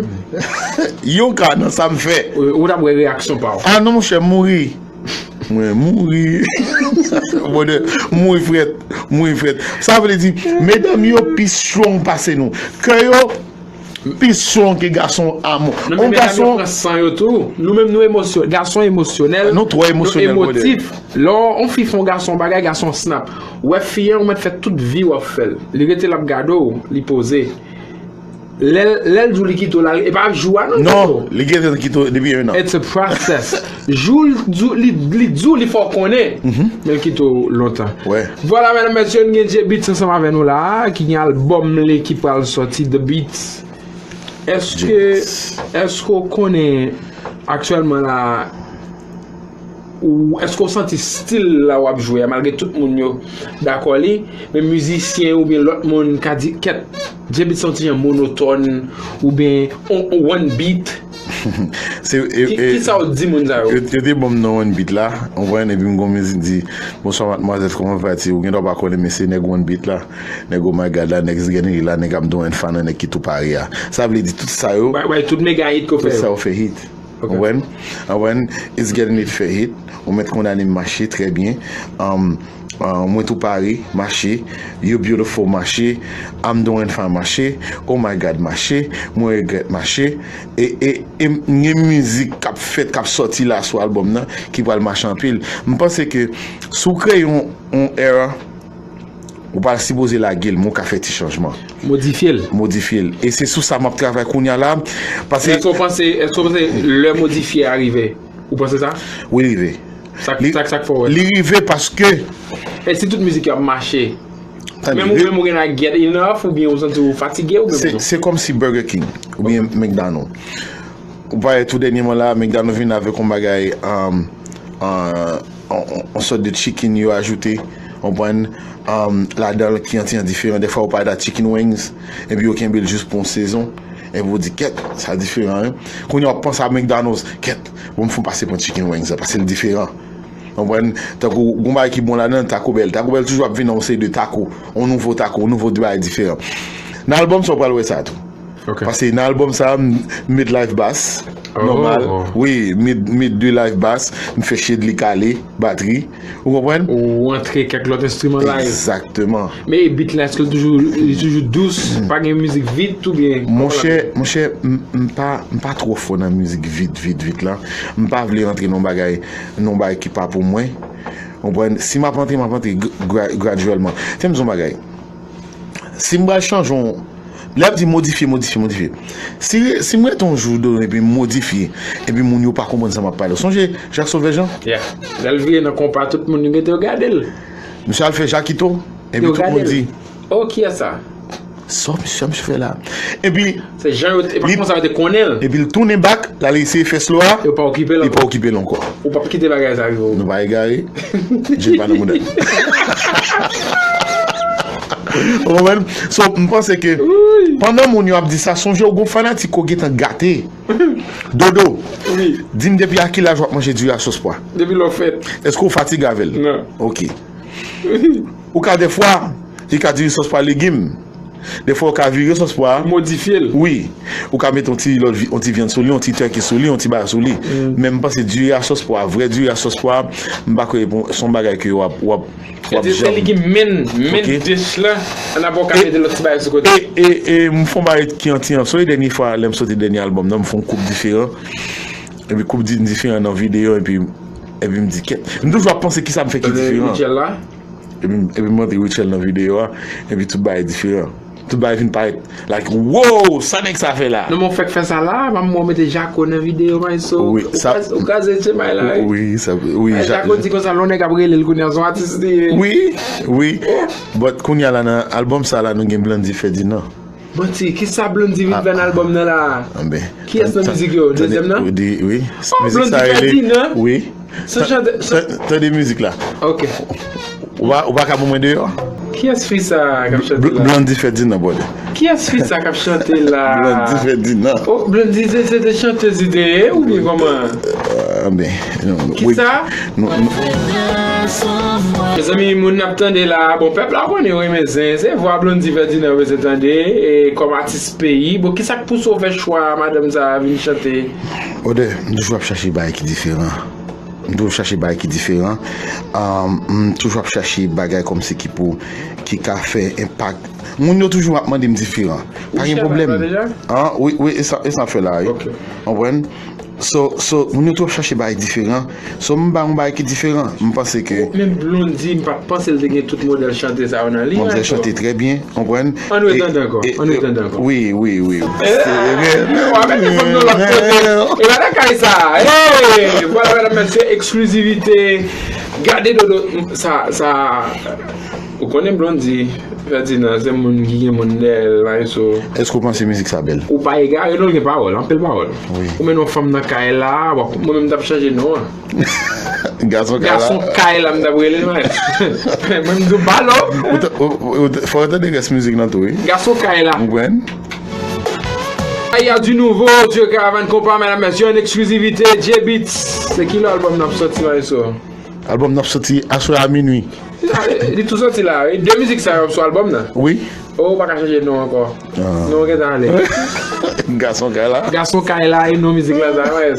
Yon ka nan sa m fè. Ou, ou t ap wè reyaksyon pa w. Ah non, monchè, m mouri. Mwen mouri. Brother, mouri frèt. Mouri frèt. Sa vle di, medam yo pi strong pase nou. Kè yo pi strong ke gason amou. Non, men medam yo pran san yo tou. Nou menm nou emosyon, gason emosyonèl. Nou twò emosyonèl, brother. Nou emotif. Lè yon fi fè yon gason bagay, gason snap. Ou wè fi an, ou mèt fè tout vi w ap fè l. Li rete l ap gade w, li poze. Lè, lè l di w li kite w la, e pa jou a non. Non, li gentan kite w depi yon an. It's a process. Jou l di w, li, li di w, li fè w konnen. Men l kite w lontan. Vwala, medam, mesye, n gen J-Beatz ansanm avè nou la, ki gen albòm li ki pral sòti, The Beatz. Èske, èske w konnen aktyèlman la, ou, èske w santi stil la w ap jwe a, malgre tout moun yo dakò li, men mizisyen oubyen lòt moun ka di, kèt, J-Beatz se yon ti jan monotòn, oubyen on, on one beat? Kisa w di moun sa yo? Yo, yo te ban m non one beat la, w konprann, epi m gon mizik di, bonswa madmwazèl, kòman va ti? Ou gen dwa pa konnen, men se nèg one beat la, nèg Oh My God la, nèg Zgènri la, nèg I'm doing fine, nèg ki tou pare a. Sa vle di tout sa yo, bay, bay tout mega hit ke w fè yo. Tout sa yo fè hit. Ok. Konprann? Konprann? It's Getting Late fè hit. Ou mèt kondane m mache, trè byen. Um, uh, mwen tou pare, mache. You Beautiful mache. I'm doing fine mache. Oh My God mache. Mwen regrèt mache. E, e, e m gen mizik k ap fèt, k ap sòti la sou albòm nan, ki pral mache anpil. M panse ke si w kreye yon, yon era, ou pa sipoze lage l, men w ka fè ti chanjman. Modifye l. Modifye l. E se sou sa m ap travay kounye a la. Paske... Èske w panse, èske w panse lè modifye a rive? Ou panse sa? Wi, li rive. Sa, sa, sa k fè w wè sa? Li rive paske... E si tout mizik yo ap mache? Menm ou menm ou gen a get enough oubyen ou santi ou fatige oubyen se, se kòmsi Burger King oubyen McDonald. Ou pa wè tou dènyèman la, McDonald vin avèk yon bagay, um, uh, yon, yon, yon sòt de chicken yo ajoute, w konprann, um, ladan l ki an ti jan diferan. Dèfwa ou pa da chicken wings, epi yo kenbe l jis pou yon sezon, epi ou di, kèt, sa diferan, wi. Kounye a w ap panse a McDonald's, kèt, bon, m fon pase pran chicken wings la, paske l diferan. W konprann? Tankou, gon bagay ki bon ladan, Taco Bell. Taco Bell toujou ap vin nan yon seri de taco, yon nouvo taco, yon nouvo bagay diferan. Nan albòm sa, w pral wè sa tou. Ok. Paske nan albòm sa, m, m met live bass. Nòmal. Wi, m met, m met de live bass, m fè shade li kale, batri. Ou konprann? Ou antre kèk lòt enstriman live. Egzakteman. Men beat la, èske l toujou, li toujou dous? Pa gen mizik vit oubyen? Monchè, monchè, m, m pa, m pa twò fò nan mizik vit, vit, vit la. M pa vle rantre nan bagay, nan bagay ki pa pou mwen. Ou konprann? Si m ap rantre, m ap rantre gra-, gradyèlman. Fè m di yon bagay. Si m pral chanje yon, lè y ap di modifye, modifye, modifye. Si, si m rete yon jou, Dodo, epi m modifye, epi moun yo pa konprann sa m ap pale. Sonje Jacques Sauvage an? Yeah. Lè l vire nan konpa, tout moun yo gentan yo gade l. Misye al fè Jakito, epi tout moun di, oh, kiyès sa? Sa misye ap fè la? Epi se jan yo, e pa konsa yo te konnen l. Epi l tounen back, l al eseye fè slow a, yo pa okipe l ankò. Li pa okipe l ankò. Ou p ap kite bagay sa rive w. Nou pa egare. Djil pa nan mouda. Ou konprann? So, m panse ke pandan moun yo ap di sa, sonje w gon fanatik ke w gentan gate. Dodo, di m depi a ki laj w ap manje diri a sòs pwa? Depi lè w fèt. Èske w fatige avè l? Non. Ok. Ou ka dèfwa, li ka diri sòs pwa legim. Dèfwa, ou ka vire sòs pwa. Modifye l. Wi. Ou ka mete yon ti lòt vi-, yon ti vyann sou li, yon ti tèki sou li, yon ti bagay sou li. Men m panse diri a sòs pwa, vrè diri a sòs pwa, m pa kwè bon, se yon bagay ke w ap, w ap, w ap janm. Se li ki main, main dish la, ann apre w ka mete lòt ti bagay sou kote. E, e, e m fè yon bagay ki an ti an. Sonje dènye fwa, lè m soti dènye albòm nan, m fè yon koup diferan. Epi koup di diferan nan videyo, epi, epi m di, kèt. M toujou ap panse kisa m fè ki diferan. Rachel la? Epi, epi m montre Rachel nan videyo a, epi tout bagay diferan. Tout bagay vin parèt, like, wow, sa nèg sa fè la? Non, men w fèk fè sa la, m ap mete Jako nan videyo, Maestro. Wi, sa. Ou kraze, ou kraze tchemay la, wi. Wi, sa, wi. Jako di konsa, lè yon nèg ap rele l kounye a, se yon atis li ye. Wi, wi. But kounye a la, nan albòm sa la, nou gen Blondy Ferdinand. Manti, kisa Blondy vin fè nan albòm nan la? Kiyès nan mizik yo? Dezyèm nan? Wi. Oh, Blondy Ferdinand? Wi. Se chante, se... Tande mizik la. Ok. Ou pa, ou pa ka pou mwen deyò? Kiyès fi sa k ap chante la? Blondy Ferdinand, brother. Kiyès fi sa k ap chante la? Blondy Ferdinand. Oh, Blondy se, se te chantèz li te ye, oubyen kòman? Kisa? Mezanmi, moun n ap tande la, bon, pèp la konnen yo renmen zen, se vwa Blondy Ferdinand yo bezwen tande, e kòm atis peyi. Bon, kisa k pouse w fè chwa madanm sa a vin chante? Brother, m toujou ap chache bagay ki diferan. M toujou ap chache bagay ki diferan. Um, m toujou ap chache bagay kòmsi ki pou, ki ka fè enpak. Moun yo toujou ap mande m diferan. Pa gen pwoblèm. An, wi, wi, e sa, e sa fè la, wi. Ok. Konprann? So, so, moun yo twò chache bagay diferan. So, m ba yon bagay ki diferan. M panse ke... Men Blondy, m pa t panse l te gen tout modèl chante sa yo nan li a. Manmzèl chante trè byen, konprann? Ann retande ankò, ann retande ankò. Wi, wi, wi. W ap mete fanm nan lòt kote. E pa nan kay sa. Hey! Vwala, medam, mesye, eksklizivite. Gade Dodo, sa, sa, ou konnen Blondy Ferdinand, se moun ki gen moun dèyè l, Maestro. Èske w panse mizik sa bèl? Ou pa egare, non, l gen pawòl, anpil pawòl. Wi. Ou mennen yon fanm nan kay la, w ap, mwen menm m t ap chanje non an. Gason kay la. Gason kay la, m t ap rele l, Maestro. Mwen, m di w, balo. Ou t-, ou, ou t-, fò w tande rès mizik lan tou, wi. Gason kay la. Ou konprann? Aya di nouvo, Dieu Caravane Compas, medam, mesye, an eksklizivite, J-Beatz. Se kilè albòm nan ap sòti, Maestro? Albòm nan ap sòti aswè a minui. Li tou sòti la, wi. De mizik sa yo sou albòm nan? Wi. Oh, ou pa ka chanje non ankò. Non, gentan ale. Gason kay la. Gason kay la, e non mizik la, sa, wi.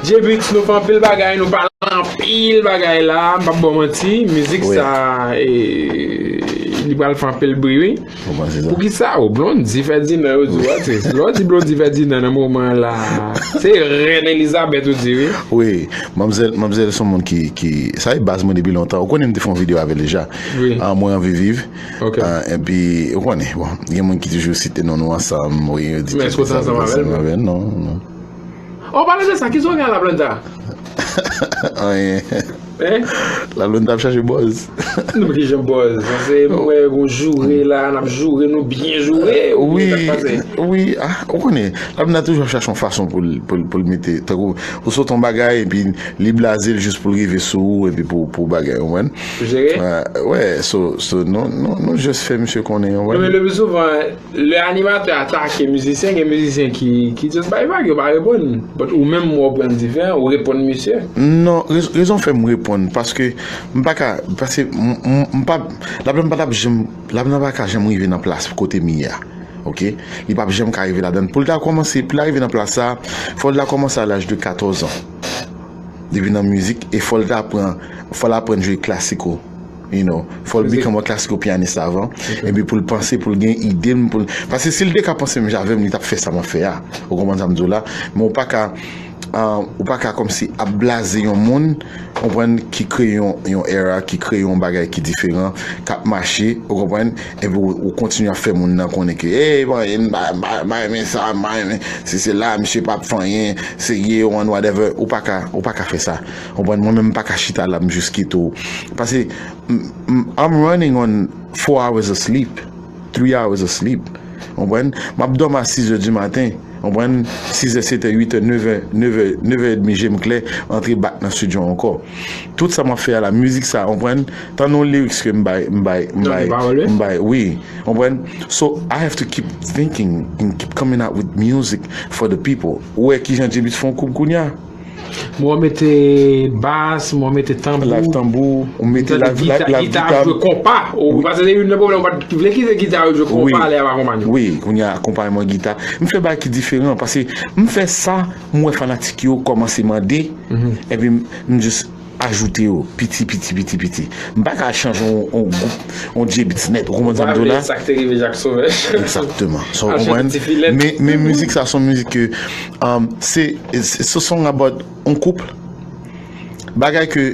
J-Beatz, nou fè anpil bagay, nou pale anpil bagay la, m p ap ba w manti, mizik sa, e, li pral fè anpil bri, wi. Ou panse sa? Poukisa? O, Blondy Ferdinand, yo di w atis. Lè w di Blondy Ferdinand nan moman la, se Rèn Elizabeth ou di, wi. Wi, manmzèl, manmzèl se yon moun ki, ki, sa e baz mwen depi lontan. Ou konnen m te fè yon videyo avè l deja. Wi. Ah, mwen anvi viv. Ok. Ah, epi, ou konnen, bon, gen moun ki toujou site non nou ansanm, wi, yo di... Men èske w te ansanm avè l? Non, non. Oh, pale de sa, kisa w gen a la Planta? Anyen. Hein? Lablouna t ap chache buzz. Nou ki jan buzz. Se mwen gon joure la, n ap joure, nou byen joure. Wi, wi, ah, ou konnen, Lablouna toujou ap chache yon fason pou l pou l pou l mete, tankou ou sot yon bagay epi li blaze l jis pou l rive sou ou epi pou pou bagay, ou konprann? Jere? Wè, so so nou nou nou just fè misye konnen, ou Non, men konprann? Le pli souvan, lè animatè atake mizisyen, gen mizisyen ki ki just bay vag, yo pa reponn. But ou menm ou pran diferan, ou reponn misye. Non, rez- rezon fè m reponn, paske m pa ka, paske m- m- m pa, Lablouna pa t ap janm, Lablouna pa ka janm rive nan plas kote m ye a. Ok? Li p ap janm ka rive ladan. Pou l ta kòmanse, pou l ta rive nan plas sa, fò l ta kòmanse a laj de katòz an. Depi nan mizik, e fò l ta pran, fò l aprann jwe klasiko. You know, fò l become a classical pianist avan, epi pou l panse, pou l gen ide m, pou l, paske si l te ka panse menm jan avè m, li t ap fè sa m ap fè a. Ou konprann sa m di w la? Men ou pa ka, ah, ou pa ka kòmsi ap blaze yon moun, ou konprann, ki kreye yon, yon era, ki kreye yon bagay ki diferan, k ap mache, ou konprann, epi ou, ou kontinye ap fè moun nan konnen ke, hey, mwen, m pa, m pa, m pa renmen sa, m pa renmen, si se la, misye p ap fè anyen, serye, ou an whatever, ou pa ka, ou pa ka fè sa. Ou konprann? Mwen menm, m pa ka chita la, m jis kite w. Paske, m- m- I'm running on four hours of sleep, three hours of sleep. Ou konprann? M ap dòmi a sis è di maten. Ou konprann? Sis è, sèt è, uit è, nèf è, nèf è, nèf è edmi, je m klè, antre back nan studio ankò. Tout sa m ap fè a la, mizik sa, ou konprann? Tann yon lyrics ke m bay, m bay, m Non, bay, gen pawòl, wi. M bay, wi. Ou konprann? So, I have to keep thinking and keep coming out with music for the people. Ou wè kijan J-Beatz fè yon koub kounye a? Mwen mete bas, mwen mete tanbou. Live tanbou, ou mete Mete live, live, gita, live gita gita. Jwe konpa. Ou pase se youn nan pwoblèm, ou pa t vle kite gita yo jwe Wi, konpa lè y ap akonpanye. Wi, kounye a akonpayman gita. M fè bagay ki diferan, paske m fè sa, m wè fanatik yo kòmanse mande, epi m, m just ajoute yo, piti, piti, piti, piti. M pa ka chanje yon, yon gwoup, yon J-Beatz nèt, ou konprann sa m di w la? Sa k te rive Jack Sauvage. Egzakteman. So, ou Achte konprann? ti filèt. Men, men mizik sa, se yon mizik ke, um, se, it's, it's a song about yon koup. Bagay ke,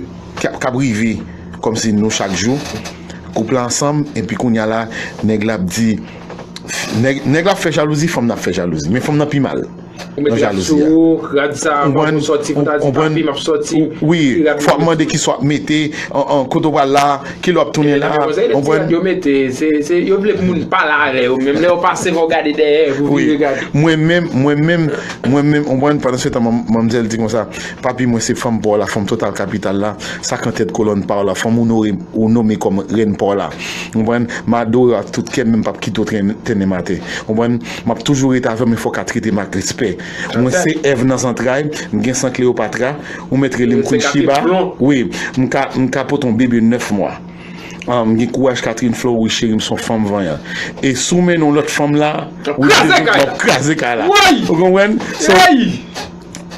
k ap, k ap rive, kòmsi nou chak jou, koup la ansanm, epi kounye a la, nèg la ap di, nèg, nèg la ap fè jalouzi, fanm nan ap fè jalouzi. Men fanm nan pi mal. Ou mete rad sou ou, rad sa, mwen pou sòti, pou ta di papi, m ap sòti. Wi, fò ap mande ki swa ap mete, an, an, kote w pral la, kilè w ap tounen la, ou konprann? Yo mete, se, se, yo vle pou moun pale avè yo, menm lè yo pase, fò w gade dèyè, pou vire gade. Mwen menm, mwen menm, mwen menm, ou konprann, pandan se tan, manmzèl di konsa, papi, mwen se fanm pa w la, fanm Total Capital la, sa k an tèt kolòn pa w la, fanm ou nore, ou nome kòm rèn pa w la. Ou konprann? M adore w ak tout kè m, men m p ap kite w trennen, trennen m atè. Ou konprann? M ap toujou rete avè w, men fò w ka trete m ak respè. Mwen se Èv nan zantray, m gen san Cleopatra, ou mèt rele m Queen Sheba. Wi, m ka, m ka pote yon bebe nèf mwa. Ah, m gen kouraj Catherine Fleury, cheri m se yon fanm vanyan. E si w mennen yon lòt fanm la, m ap kraze kay la. Ou konprann? So,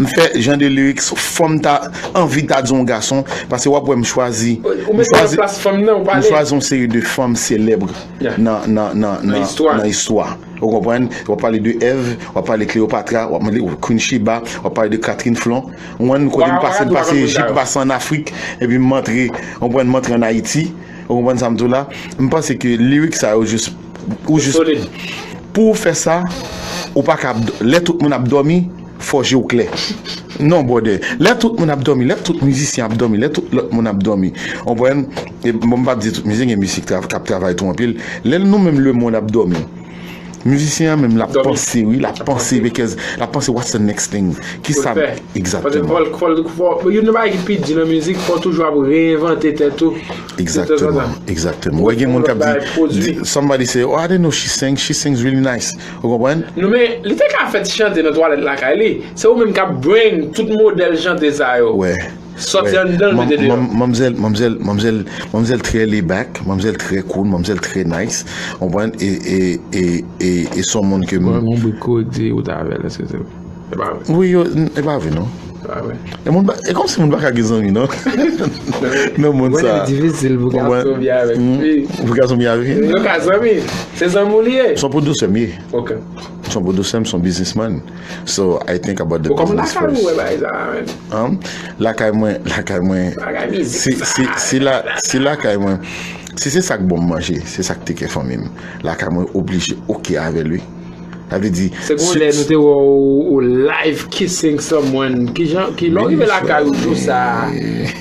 m fè jan de lyrics fanm ta anvi ta di yon gason, paske w ap wè m chwazi, m chwazi, m chwazi yon seri de fanm selèb nan, nan, nan, nan, nan istwa. Ou konprann? W ap pale de Èv, w ap pale Cleopatra, w ap pale Queen Sheba, w ap pale de Catherine Flon. Ou konprann? Kote m pase, m pase Ejip, m pase ann Afrik, epi m antre, ou konprann, m antre ann Ayiti. Ou konprann sa m di w la? M panse ke lyrics sa yo jis, ou jis, pou w fè sa, ou pa ka ap dò- lè tout moun ap dòmi, fò je w klè. Non, brother. Lè tout moun ap dòmi, lè tout mizisyen ap dòmi, lè tout lòt moun ap dòmi. Ou konprann? E bon, m p ap di tout mizisyen, gen mizisyen k ap travay tou anpil. Lè nou menm lemonn ap dòmi, mizisyen an menm l ap panse, wi, l ap panse, because l ap panse, what's the next thing? Kisa? Egzakteman. Youn nan bagay ki pi di nan mizik, fò w toujou ap reenvante tèt ou. Egzakteman, egzakteman. Ou wè gen moun k ap di, somebody say, oh, I didn't know she sang, she sings really nice. Ou konprann? Non, men li te ka fèt chante nan twalèt lakay li. Se ou menm k ap bring tout modèl chante sa yo. Sòti anndan l, mete deyò. Manmzèl, manmzèl, manmzèl, manmzèl trè laid back, manmzèl trè cool, manmzèl trè nice. Ou konprann? E, e, e, e, e se yon moun ke m. Bon, yon bout kote ou t avè l, èske se vre? E pa vre. Wi, yo, e pa vre, non. E kòmsi moun pa ka gen zanmi, non. Nan mond sa. Li difisil pou gason byen avèk fi. Pou gason byen avèk fi. Yo ka zanmi. Se zanmi w li ye. Se yon pwodisè m ye. Ok. Se yon pwodisè m, se yon businessman. So, I think about the business first. Kòman lakay ou wè bagay sa a, menm? Lakay mwen, lakay mwen. Si, si, si la, si lakay mwen, si se sa k ban m manje, se sa k teke fanmi m. Lakay mwen oblije ok avè l, wi. Sa vle di, se gon lè nou te wè w live kissing someone. Kijan, ki lè w rive lakay ou tou sa?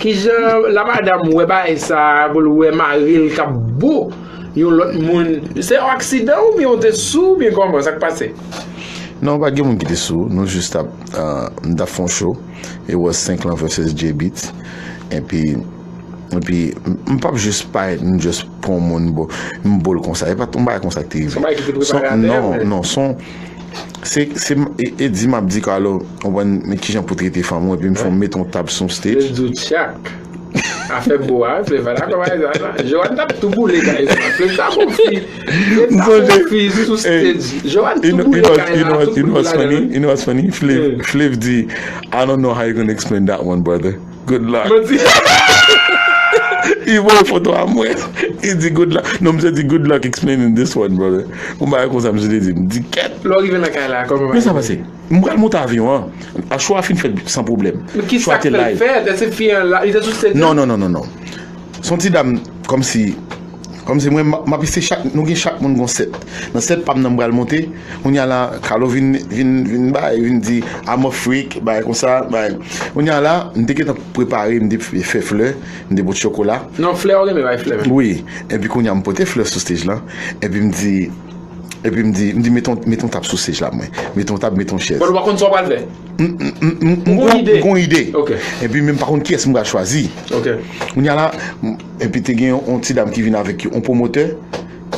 Kijan la madanm wè bagay sa pou l wè mari l k ap bo yon lòt moun? Se yon aksidan oubyen w te sou oubyen kòman? Sa k pase? Non, pa t gen moun ki te sou. Nou jis t ap, uh, m t ap fè yon show. It was Cinq Lan versus J Beatz. Epi, epi, m, m p ap jis parèt, m jis pran yon moun, bo, m bo l konsa. E pa t yon bagay konsa ki te rive. Se yon bagay ki te prepare atè, non, men non, se yon, se, se, e, e di m ap di Carlo, w konprann, men kijan pou trete fanm ou, epi m fè yon met yon tab sou yon stage. Let's do tchak. Afè bo a, se pa dakò bagay sa, non. Joanne t ap tou boule kay sa. Flev t ap yon fi. Flev t ap yon fi sou stage. Joanne tou boule kay la, tou boule ladan. You know what's funny? Flev, Flev di, "I don't know how you gonna explain that one, brother." Good luck. Manti. Li voye foto a mwen. Li di good luck. Non, misye di good luck explaining this one, brother. Yon bagay konsa, misye te di m. Di kèt. Lè w rive nan kay la, kòman bagay sa pase? M pral monte avyon an. A, show a fin fèt san pwoblèm. Men kisa k fè l fè? Èske fi an la, li te sou stage la? Non, non, non, non, non. Se yon ti dam, kòmsi Kòmsi mwen, m, m ap eseye chak, nou gen chak moun gon sèt. Nan sèt pa m nan m pral monte, kounye a la, Carlo vin, vin, vin bay, vin di, "I'm a freak," bay konsa, bay. Kounye a la, m te gentan prepare, m te fè flè, m te pote chokola. Non, flè, ou renmen bay flè menm. Wi. Epi kounye a, m pote flè sou stage la. Epi m di, epi m di, m di, "Met yon, met yon tab sou stage la, mwen. Met yon tab, met yon chèz." Bon, ou pa konn sa w pral fè? M, m, m, m, m gon, m gon ide. Ok. Epi menm pa konn kiyès m pral chwazi. Ok. Kounye a la, m, epi te gen yon, yon ti dam ki vin avèk yon pwomotè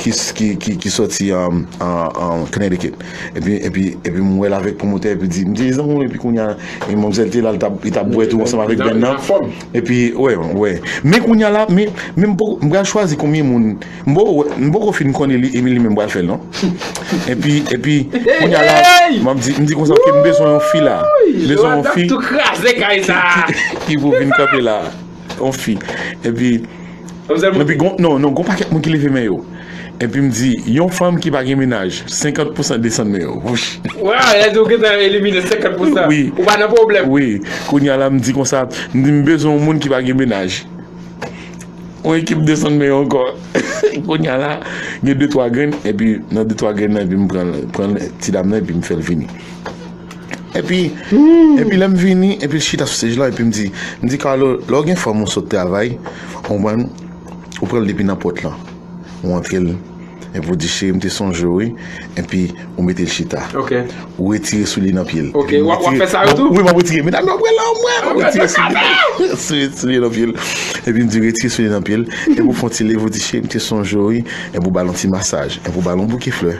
ki, s- ki, ki, ki sòti, um, an, an Connecticut. Epi, epi, epi m wè l avèk pwomotè, epi di, m di, "Zanmi w," epi kounye a, e manmzèl te la, li t ap, li t ap bwè tou ansanm avèk bèn nan. Epi, wè, wè. Men kounye a la, men, men m poko, m pral chwazi konbyen moun. M poko, m poko fin konnen li, li menm pral fè l, non. Epi, epi, kounye a la, m ap di, m di konsa, "Ok, m bezwen yon fi la." M bezwen yon fi ki, ki, ki pou vin kanpe la. Yon fi. Epi, epi gon, non, non, gon pakèt moun ki leve men yo. Epi m di, "Yon fanm ki pa gen mennaj, senkant pousan desann men yo." Wouch. Waw, lè di w gentan elimine senkant pousan. Wi. Ou pa nan pwoblèm. Wi. Kounye a la, m di konsa, m di, "M bezwen yon moun ki pa gen mennaj." Yon ekip desann men yo ankò. Kounye a la, gen de twa grenn, epi nan de twa grenn nan, epi m pran, pran ti dam nan, epi m fè l vini. Epi, epi lè m vini, epi l chita sou stage la, epi m di, m di, "Carlo, lè w gen fanm ou sot travay, ou konprann, ou pran l depi nan pòt lan. Ou antre l, epi w di, 'Cheri, m te sonje w, wi.'" Epi ou mete l chita. Ok. Ou retire soulye nan pye l. Ok, w ap, w ap fè sa yo tou? Wi, m ap retire. Medam yo ap wè la, mwen, ou retire soulye, soulye, soulye nan pye l. Epi m di, "Retire soulye nan pye l." Epi ou fè yon ti leve, ou di, "Cheri, m te sonje w, wi." Epi ou ba l yon ti masaj. Epi ou ba l yon bouke flè.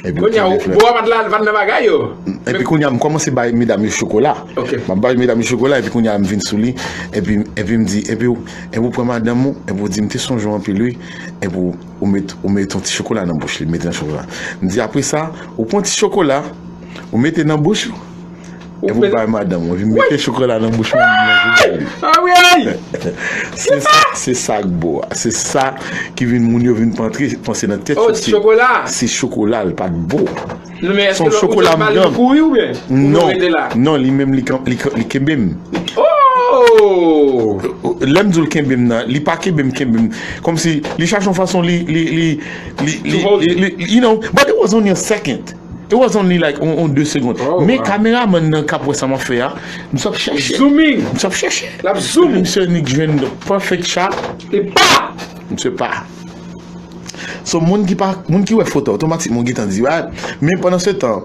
Epi ou kenbe flè. Kounye a, ou pa t la, pa t nan bagay yo. Epi kounye a, m kòmanse bay medam yo chokola. Ok. M ap bay medam yo chokola, epi kounye a, m vin sou li. Epi, epi m di, epi ou, epi ou pran madanm ou, epi ou di, "M te sonje w anpil, wi." Epi ou, ou met, ou met yon ti chokola nan bouch li, mete nan chokola. M di, "Apre sa, ou pran ti chokola, ou mete nan bouch ou, epi ou bay madanm ou." Epi m mete chokola nan bouch mwen, m manje pou li. Ah wi! Se sa, se sa k bo a. Se sa ki vin, moun yo vin pantre, panse nan tèt yo, se chokola. Se chokola, l pa t bo. Non, men èske lè ou di l pale, li kouri oubyen? Non, non, li menm, li, li, li kenbe m. Oh! Lè m di w l kenbe m nan, li pa kenbe m, kenbe m. Kòmsi li chache yon fason, li, li, li, li, li, li, li, you know, but it was only a second. It was only like on, on de segonn. Men kameramann nan k ap wè sa m ap fè a, misye ap chèche. Zooming. Misye ap chèche. L ap zoom. Misye nik jwenn the perfect shot. Li pa. Misye pa. So, moun ki pa, moun ki wè foto, otomatikman, ou gentan di, "Ah, men pandan se tan,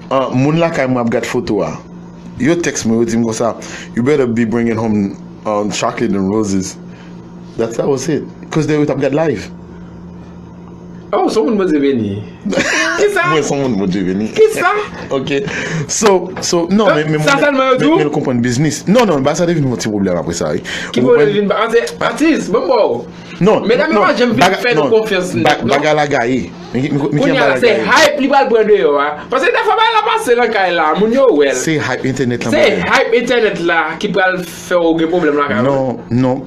ah, moun lakay mwen ap gad foto a." Yo tèks mwen, yo di m konsa, "You better be bringing home, um, chocolate and roses." That's, that was it. Cause they, yo t ap gad live. Oh, se yon moun Bondye beni. Kisa? Mwen se yon moun Bondye beni. Kisa? Ok. So, so, non, men, men, sa sèlman yo di w? Men l konprann biznis. Non, non, ba sa te vin yon ti pwoblèm apre sa, wi. Ki pwoblèm vin ba? Atis, bon, bon. Non, medam yo pa janm vin fè nou konfyans nèt, non. Bagay la gaye. Kounye a la, se hype li pral pran deyò a. Paske dèfwa bagay la pase nan kay la, moun yo wè l. Se hype entènèt la. Se hype entènèt la ki pral fè w gen pwoblèm lakay ou. Non, non.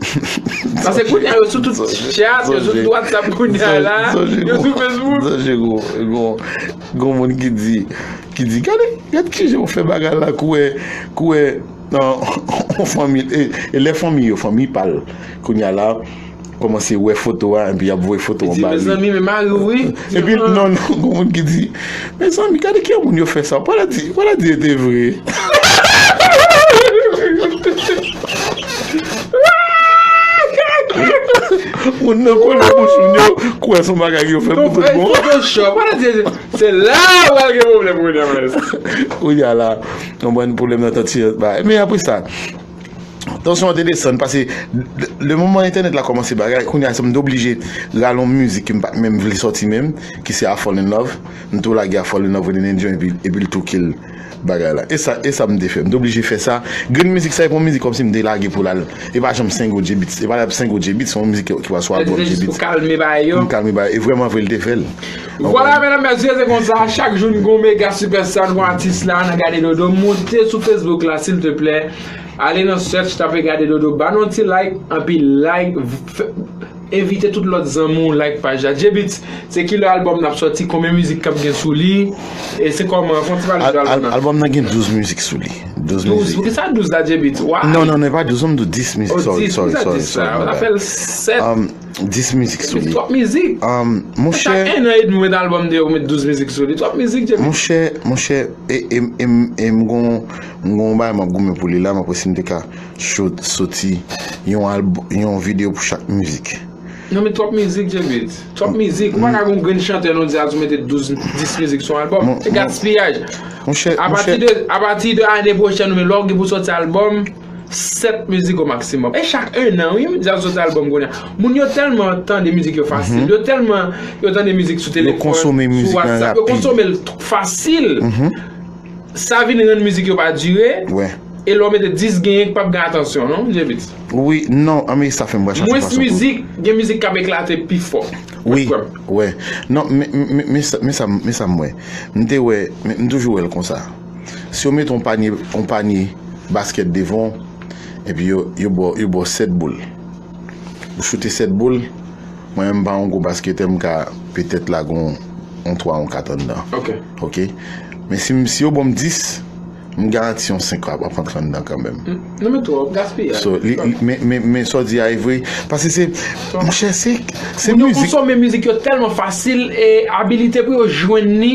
Paske kounye a, yo sou tout chat, yo sou tout WhatsApp kounye a la, yo sou Facebook. Sonje gon, gon, gon moun ki di, ki di, "Gade, gade kijan w fè bagay la, kouwè, kouwè, nan, yon fanmi, e, e lè fanmi yo, fanmi pa l, kounye a la, Kòmanse wè foto a, epi y ap voye foto anba li. Mezanmi, men mari w wi. Epi, non, non, gon moun ki di, mezanmi, gade ki moun yo fè sa. Ou pa ta di, ou pa ta di e te vre. Moun nan kole bouch moun yo, kwè se yon bagay yo fè pou tout bon. Photoshop, ou pa ta di, se la ou pral gen pwoblèm kounye a, maestro. Kounye a la, konprann pwoblèm nan tanti bay. Men apre sa, tansyon an te desann, paske le moman entènèt la kòmanse bagay, kounye a se m te oblije rale yon mizik ke m pa t menm vle sòti menm, ki se I Fall in Love. M tou lage I Fall in Love with an Angel, epi, epi l tou kill bagay la. E sa, e sa m te fè. M te oblije fè sa. Grenn mizik sa, e pa yon mizik kòmsi m te lage pou l al. E pa janm Sengo J-Beatz. E pa Sengo J-Beatz, se yon mizik ki, ki pral sou albòm J-Beatz. Pou kalme bagay yo. Pou m kalme bagay. E vrèman vre, l te fè l. Vwala, medam, mesye, se konsa, chak jou n gon mega sipèsta, n gon atis la, nan Gade Dodo, monte sou Facebook la, silteplè. Ale nan search, tape Gade Dodo, ba nou yon ti like, anpi like, f-, envite tout lòt zanmi w like paj la. J-Beatz, se kilè albòm n ap sòti, konbyen mizik k ap gen sou li, e se kòman, fè yon ti pale de albòm nan. Albòm nan gen douz mizik sou li. Douz mizik. Poukisa douz la, J-Beatz? Why? Non, non, non, e pa douz, m di dis mizik, sorry, sorry, sorry, sorry, my bad. Sa fè l sèt. Dis mizik sou li. Twòp mizik. Monchè. Chak enn an edmi ou met albòm deyò, ou met douz mizik sou li. Twòp mizik, J-Beatz. Monchè, monchè, e, e, e, e m gon, m gon bagay m ap goumen pou li la, m ap wè si m te ka soti yon albòm, yon videyo pou chak mizik. Non, men twòp mizik, J-Beatz. Twòp mizik. Ou pa ka gon grenn chantè non jazz ou mete douz, dis mizik sou yon albòm. Se gaspiyaj. Monchè, monchè. Apati de, apati de ane pwochèn, ou men lè w gen pou sòti albòm, sèt mizik o maksimòm. E chak enn an, wi, jazz sòti albòm kounye a. Moun yo tèlman tande mizik yo fasil, yo tèlman, yo tande mizik sou telefòn, sou WhatsApp, yo konsome l fasil. Sa vin rann mizik yo pa dire. E lè w mete dis genyen k p ap gen atansyon, non, J-Beatz? Wi, non, anmwey, sa fè m wè chak fwa. Mwens mizik, gen mizik k ap eklate pi fò. Wi, wi. Non, men, men, men, men sa, men sa, men sa m wè. M te wè, men m toujou wè l konsa. Si yo mete yon panye, yon panye baskèt devan w, epi yo, yo ba w, yo ba w sèt boul. Ou choute sèt boul, mwen menm m pa yon gwo basketè, m ka petèt lage yon, yon twa, yon kat anndan. Ok. Ok? Men si m, si yo ban m dis, m garanti yon senk ap, ap antre anndan kanmenm. Non, men twòp, gaspiyaj. So, li, li, men, men, men sa w di a e vre. Paske se, monchè, se, se mizik. Moun yo konsome mizik yo tèlman fasil e abilite pou yo jwenn li.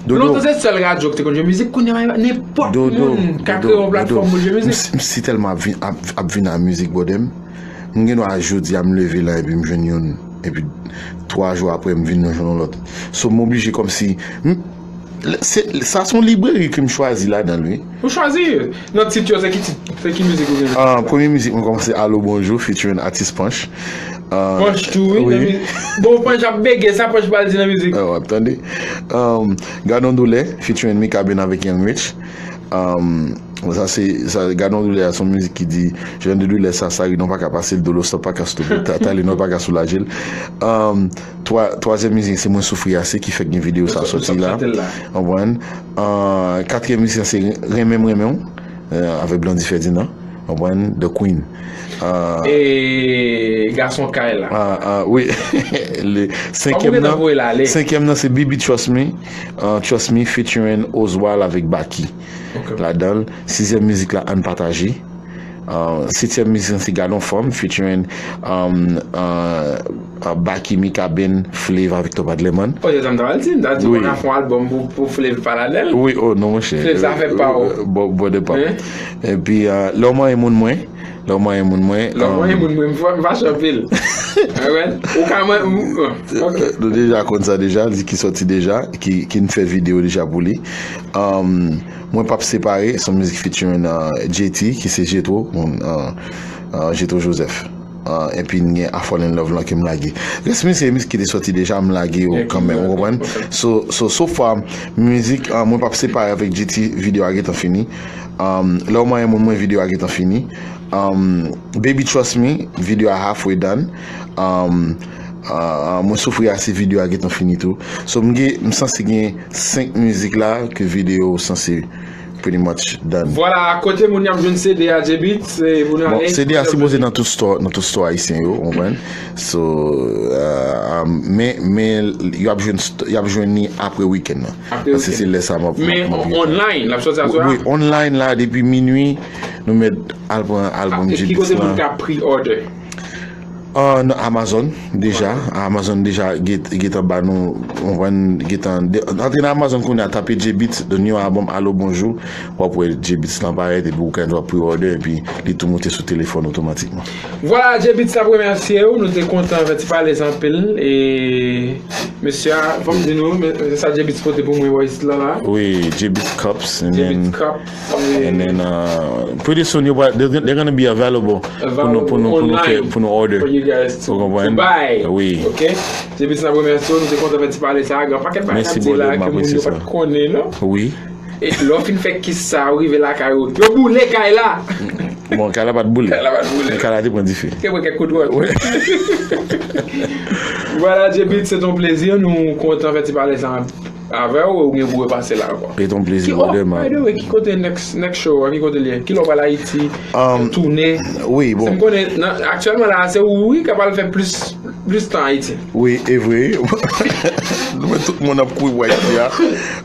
Dodo. Lontan se sèl radyo ki te konn jwe mizik, kounye a nenpòt moun ka kreye yon platfòm pou l jwe mizik. M si, m si tèlman ap vin, ap, ap vin a mizik, brother m. M gen dwa jodi a m leve la epi m jwenn youn, epi twa jou apre m vin jwenn yon lòt. So, m oblije kòmsi, m, se, sa se yon libreri ke m chwazi ladan l, wi. Ou chwazi? Nan tit yo, se ki tit, se ki mizik ou gen? Ah, premye mizik mwen kòmanse Alo Bonjou featuring Atis Panch. Ah, Panch tou, wi, wi. Nan mizik. Bon, Panch ap bege, sa Panch pral di nan mizik? Ah, w ap tande. Um, Gadon Doulè featuring Mikaben avèk Young Rich. Um, sa se, sa, Gadon Doulè a, se yon mizik ki di, jan de doulè sa, sa ri non pa ka pase l, dolo stop pa ka stope, ta, tale non pa ka soulaje l. Um, twa, twazyèm mizik, se Mwen Soufri Ase, ki fèk gen videyo sa sòti la. Konprann? Ah, katriyèm mizik, se Renmen M Renmen W, eh, avèk Blondy Ferdinand. Konprann? The Queen. Ah, e gason kay la. Ah, ah, wi. Le, senkyèm nan, senkyèm nan, se Baby Trust Me. Ah, Trust Me featuring Oswald avèk Baky. Ok. Ladan l, sizyèm mizik la, Ann Pataje. Ah, setyèm mizik la, se Gadon Fanm featuring, um, ah, ah, Baky, Mikaben, Flavour avèk Top Adlerman. Oh, se sa m ta pral di, m ta di, wi, w ap fè yon albòm pou, pou Flavour pa ladan l. Wi, oh, non, monchè. Flavour sa fè pa w. Bon, bon depa. Hein? Epi, ah, Lè w manyen moun mwen, Lè w manyen moun mwen, Lè w manyen, um, moun mwen, m fa-, m fache anpil. Ou ka man-, m, ok. Nou deja konn sa deja, li ki sòti deja, ki, ki n fè videyo deja pou li. Um, Mwen p ap separe, se yon mizik featuring, uh, J T, ki se Jetro, moun, uh, uh, Jetro Joseph. Uh, epi n gen I Fall in Love lan ke m lage. Rès mizik, se mizik ki te sòti deja, m lage yo kanmenm, ou konprann? So, so, so far, mizik, uh, Mwen p ap separe avèk J T, videyo a gentan fini. Um, Lè w manyen moun mwen, videyo a gentan fini. Um, Baby Trust Me, videyo a halfway done. Um, uh, Mwen Soufri Ase, videyo a gentan fini tou. So, m gen, m sanse gen senk mizik la ke videyo sanse pretty much done. Vwala, kote moun y ap jwenn C D a, J-Beatz, se pou nou ale. Bon, C D a sipoze nan tout store, nan tout store ayisyen yo, ou konprann? So, uh, um, men, men, y ap jwenn st-, y ap jwenn li apre wikenn nan. Apre wikenn. Paske se lè sa m ap, m ap, m ap. Men online, l ap sòti aswè a? Wi, online la, depi minui, nou mèt al pran albòm J-Beatz lan. Ki kote moun ka pre-order? Ah, nan Amazon deja. Amazon deja get, gentan ba nou, ou konprann, gentan de- antre nan Amazon kounye a, tape J-Beatz, the new album, Alo Bonjou. W ap wè J-Beatz lan parèt, epi ou ka pre-order, epi li tou moute sou telefòn otomatikman. Vwala, J-Beatz, n ap remèsye w. Nou te kontan fè ti pale sa anpil. E mesye a, fò m di nou, men, se sa J-Beatz pote pou mwen, wè isit la, la. Wi, J-Beatz Cups, and then, J-Beatz Cups, and then, uh, pretty soon, you, they're, they're gonna be available pou nou, pou nou, pou nou fè, pou nou order. For you guys to, to buy. Wi. Ok? J-Beatz, n ap remèsye w. Nou te kontan fè ti pale sa. Gen pakèt bagay n ap di la ke moun yo pa t konnen, non? Wi. E lè w fin fè kis sa, ou rive lakay ou, yo boule kay la. Bon, kay la pa t boule. Kay la pa t boule. Men kay la te pran dife. Te pran kèk kout wòch. Wi. Vwala, J-Beatz, se yon plezi. Nou kontan fè ti pale sa avè w, ou gen pou repase la ankò. Se yon plezi, brother, man. By the way, ki kote next, next show a? Ki kote l ye? Ki lè w pral Ayiti? Um, tounen? Wi, bon. Se m konnen, nan, aktyèlman la, se ou, wi, k ap al fè plis, plis tan Ayiti. Wi, e vre. Nou wè tout moun ap kouri pou Ayiti a.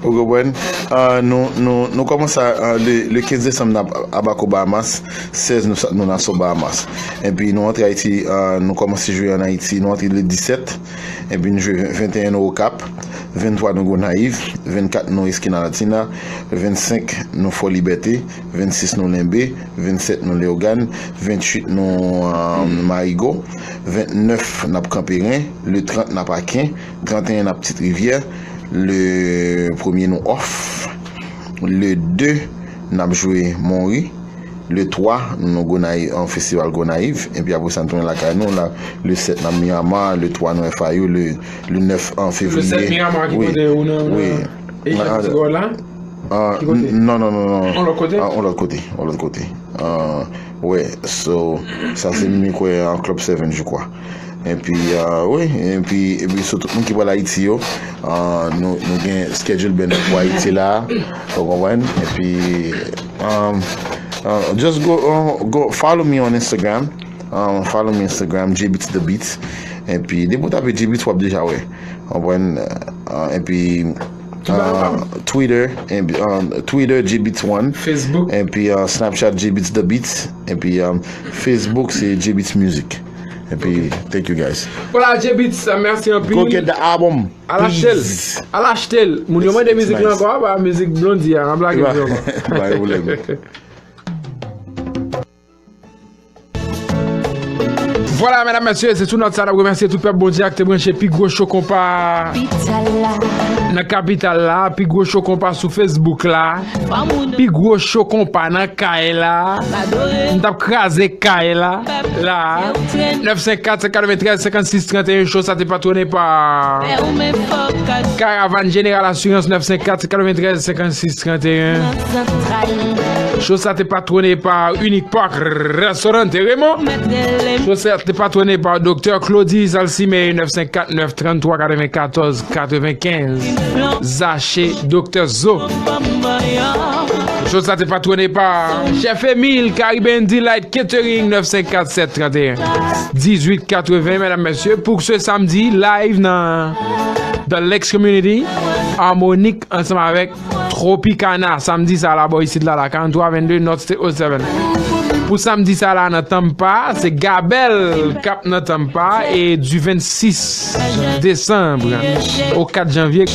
Ou konprann? Ah, nou, nou, nou kòmanse, ah, le, le kenz desanm, n ap Abaco, Bahamas. Sèz, nou sa, nou Nassau, Bahamas. Epi nou antre Ayiti, ah, nou kòmanse jwe ann Ayiti. Nou antre le disèt. Epi nou jwe venteyen, nou Okap. Venntwa, nou Gonayiv. Vennkat, nou Eskina Latina. Vennsenk, nou Fò Libète. Vennsis, nou Lenbe. Vennsèt, nou Leyogàn. Vennwit, nou, ah, Marigo. Ventnèf, n ap Kanperen. Le trant, n ap Aken. Tranteyen, n ap Tit Rivyè. Le premye, nou Òf. Le de, n ap jwe Monri. Le twa, nou Gonayiv, an festival Gonayiv. Epi apre sa, n tounen lakay nou. La, le sèt, n ap Miramar. Le twa, nou F I U. Le, le nèf, an fevriye. Le sèt Miramar ki kote ou nan, wi, nan Ejans Gold la? Ah, ki kote? Non, non, non, non. On lòt kote? Ah, on lòt kote. On lòt kote. Ah, wè, so, sa se, m kwè, an Club Seven, je crois. Epi, ah, wi, epi, epi sou tout moun ki pral Ayiti yo, ah, nou, nou gen schedule band pou Ayiti la, ou konprann? Epi, um, ah, just go, ah, go follow me on Instagram. Um, follow me Instagram, J-Beatz the Beats. Epi, depi w tape J-Beatz, w ap deja wè. Ou konprann? Ah, epi, ah, Twitter, epi, ah, Twitter, J-Beatz one. Facebook. Epi, ah, Snapchat, J-Beatz the Beats. Epi, ah, Facebook, se J-Beatz Music. Epi, thank you guys. Vwala, J-Beatz, mèsi anpil. Go get the album. Al achte l. Al achte l. Moun yo mande mizik la ankò, ba mizik Blondy a, n ap lage l ankò. Pa gen pwoblèm. Vwala, medam, mesye, se sou nòt sa n ap remèsye tout pèp Bondye a ki te branche pi gwo cho konpa nan kapital la, pi gwo cho konpa sou Facebook la, pi gwo cho konpa nan kay la. M t ap kraze kay la, la. Nèf senk kat, sèt katreventrèz, senkannsis, tranteyen, cho sa te patwone pa Karavàn Jeneral Asirans, nèf senk kat, sèt katreventrèz, senkannsis, tranteyen. Cho sa te patwone pa Unique Park Restaurant et Raymond. Cho sa te patwone pa Doktè Claudy Salcimé, nèf senk kat, nèf tranntwa, katrevenkatòz, katrevenkenz. Zache Doktè Zo. Cho sa te patwone pa Chef Emile, Caribbean Delight Catering, nèf senk kat, sèt tranteyen, dizuit katreven, medam, mesye, pou se samdi, live nan The Lakes Community, Harmonic ansanm avèk Tropicana, samdi sa la, bò isit la, la, karant twa vennde North State o seven. Pou samdi sa la nan Tampa, se Gabel k ap nan Tampa, e du vennsis desanm o kat janvye.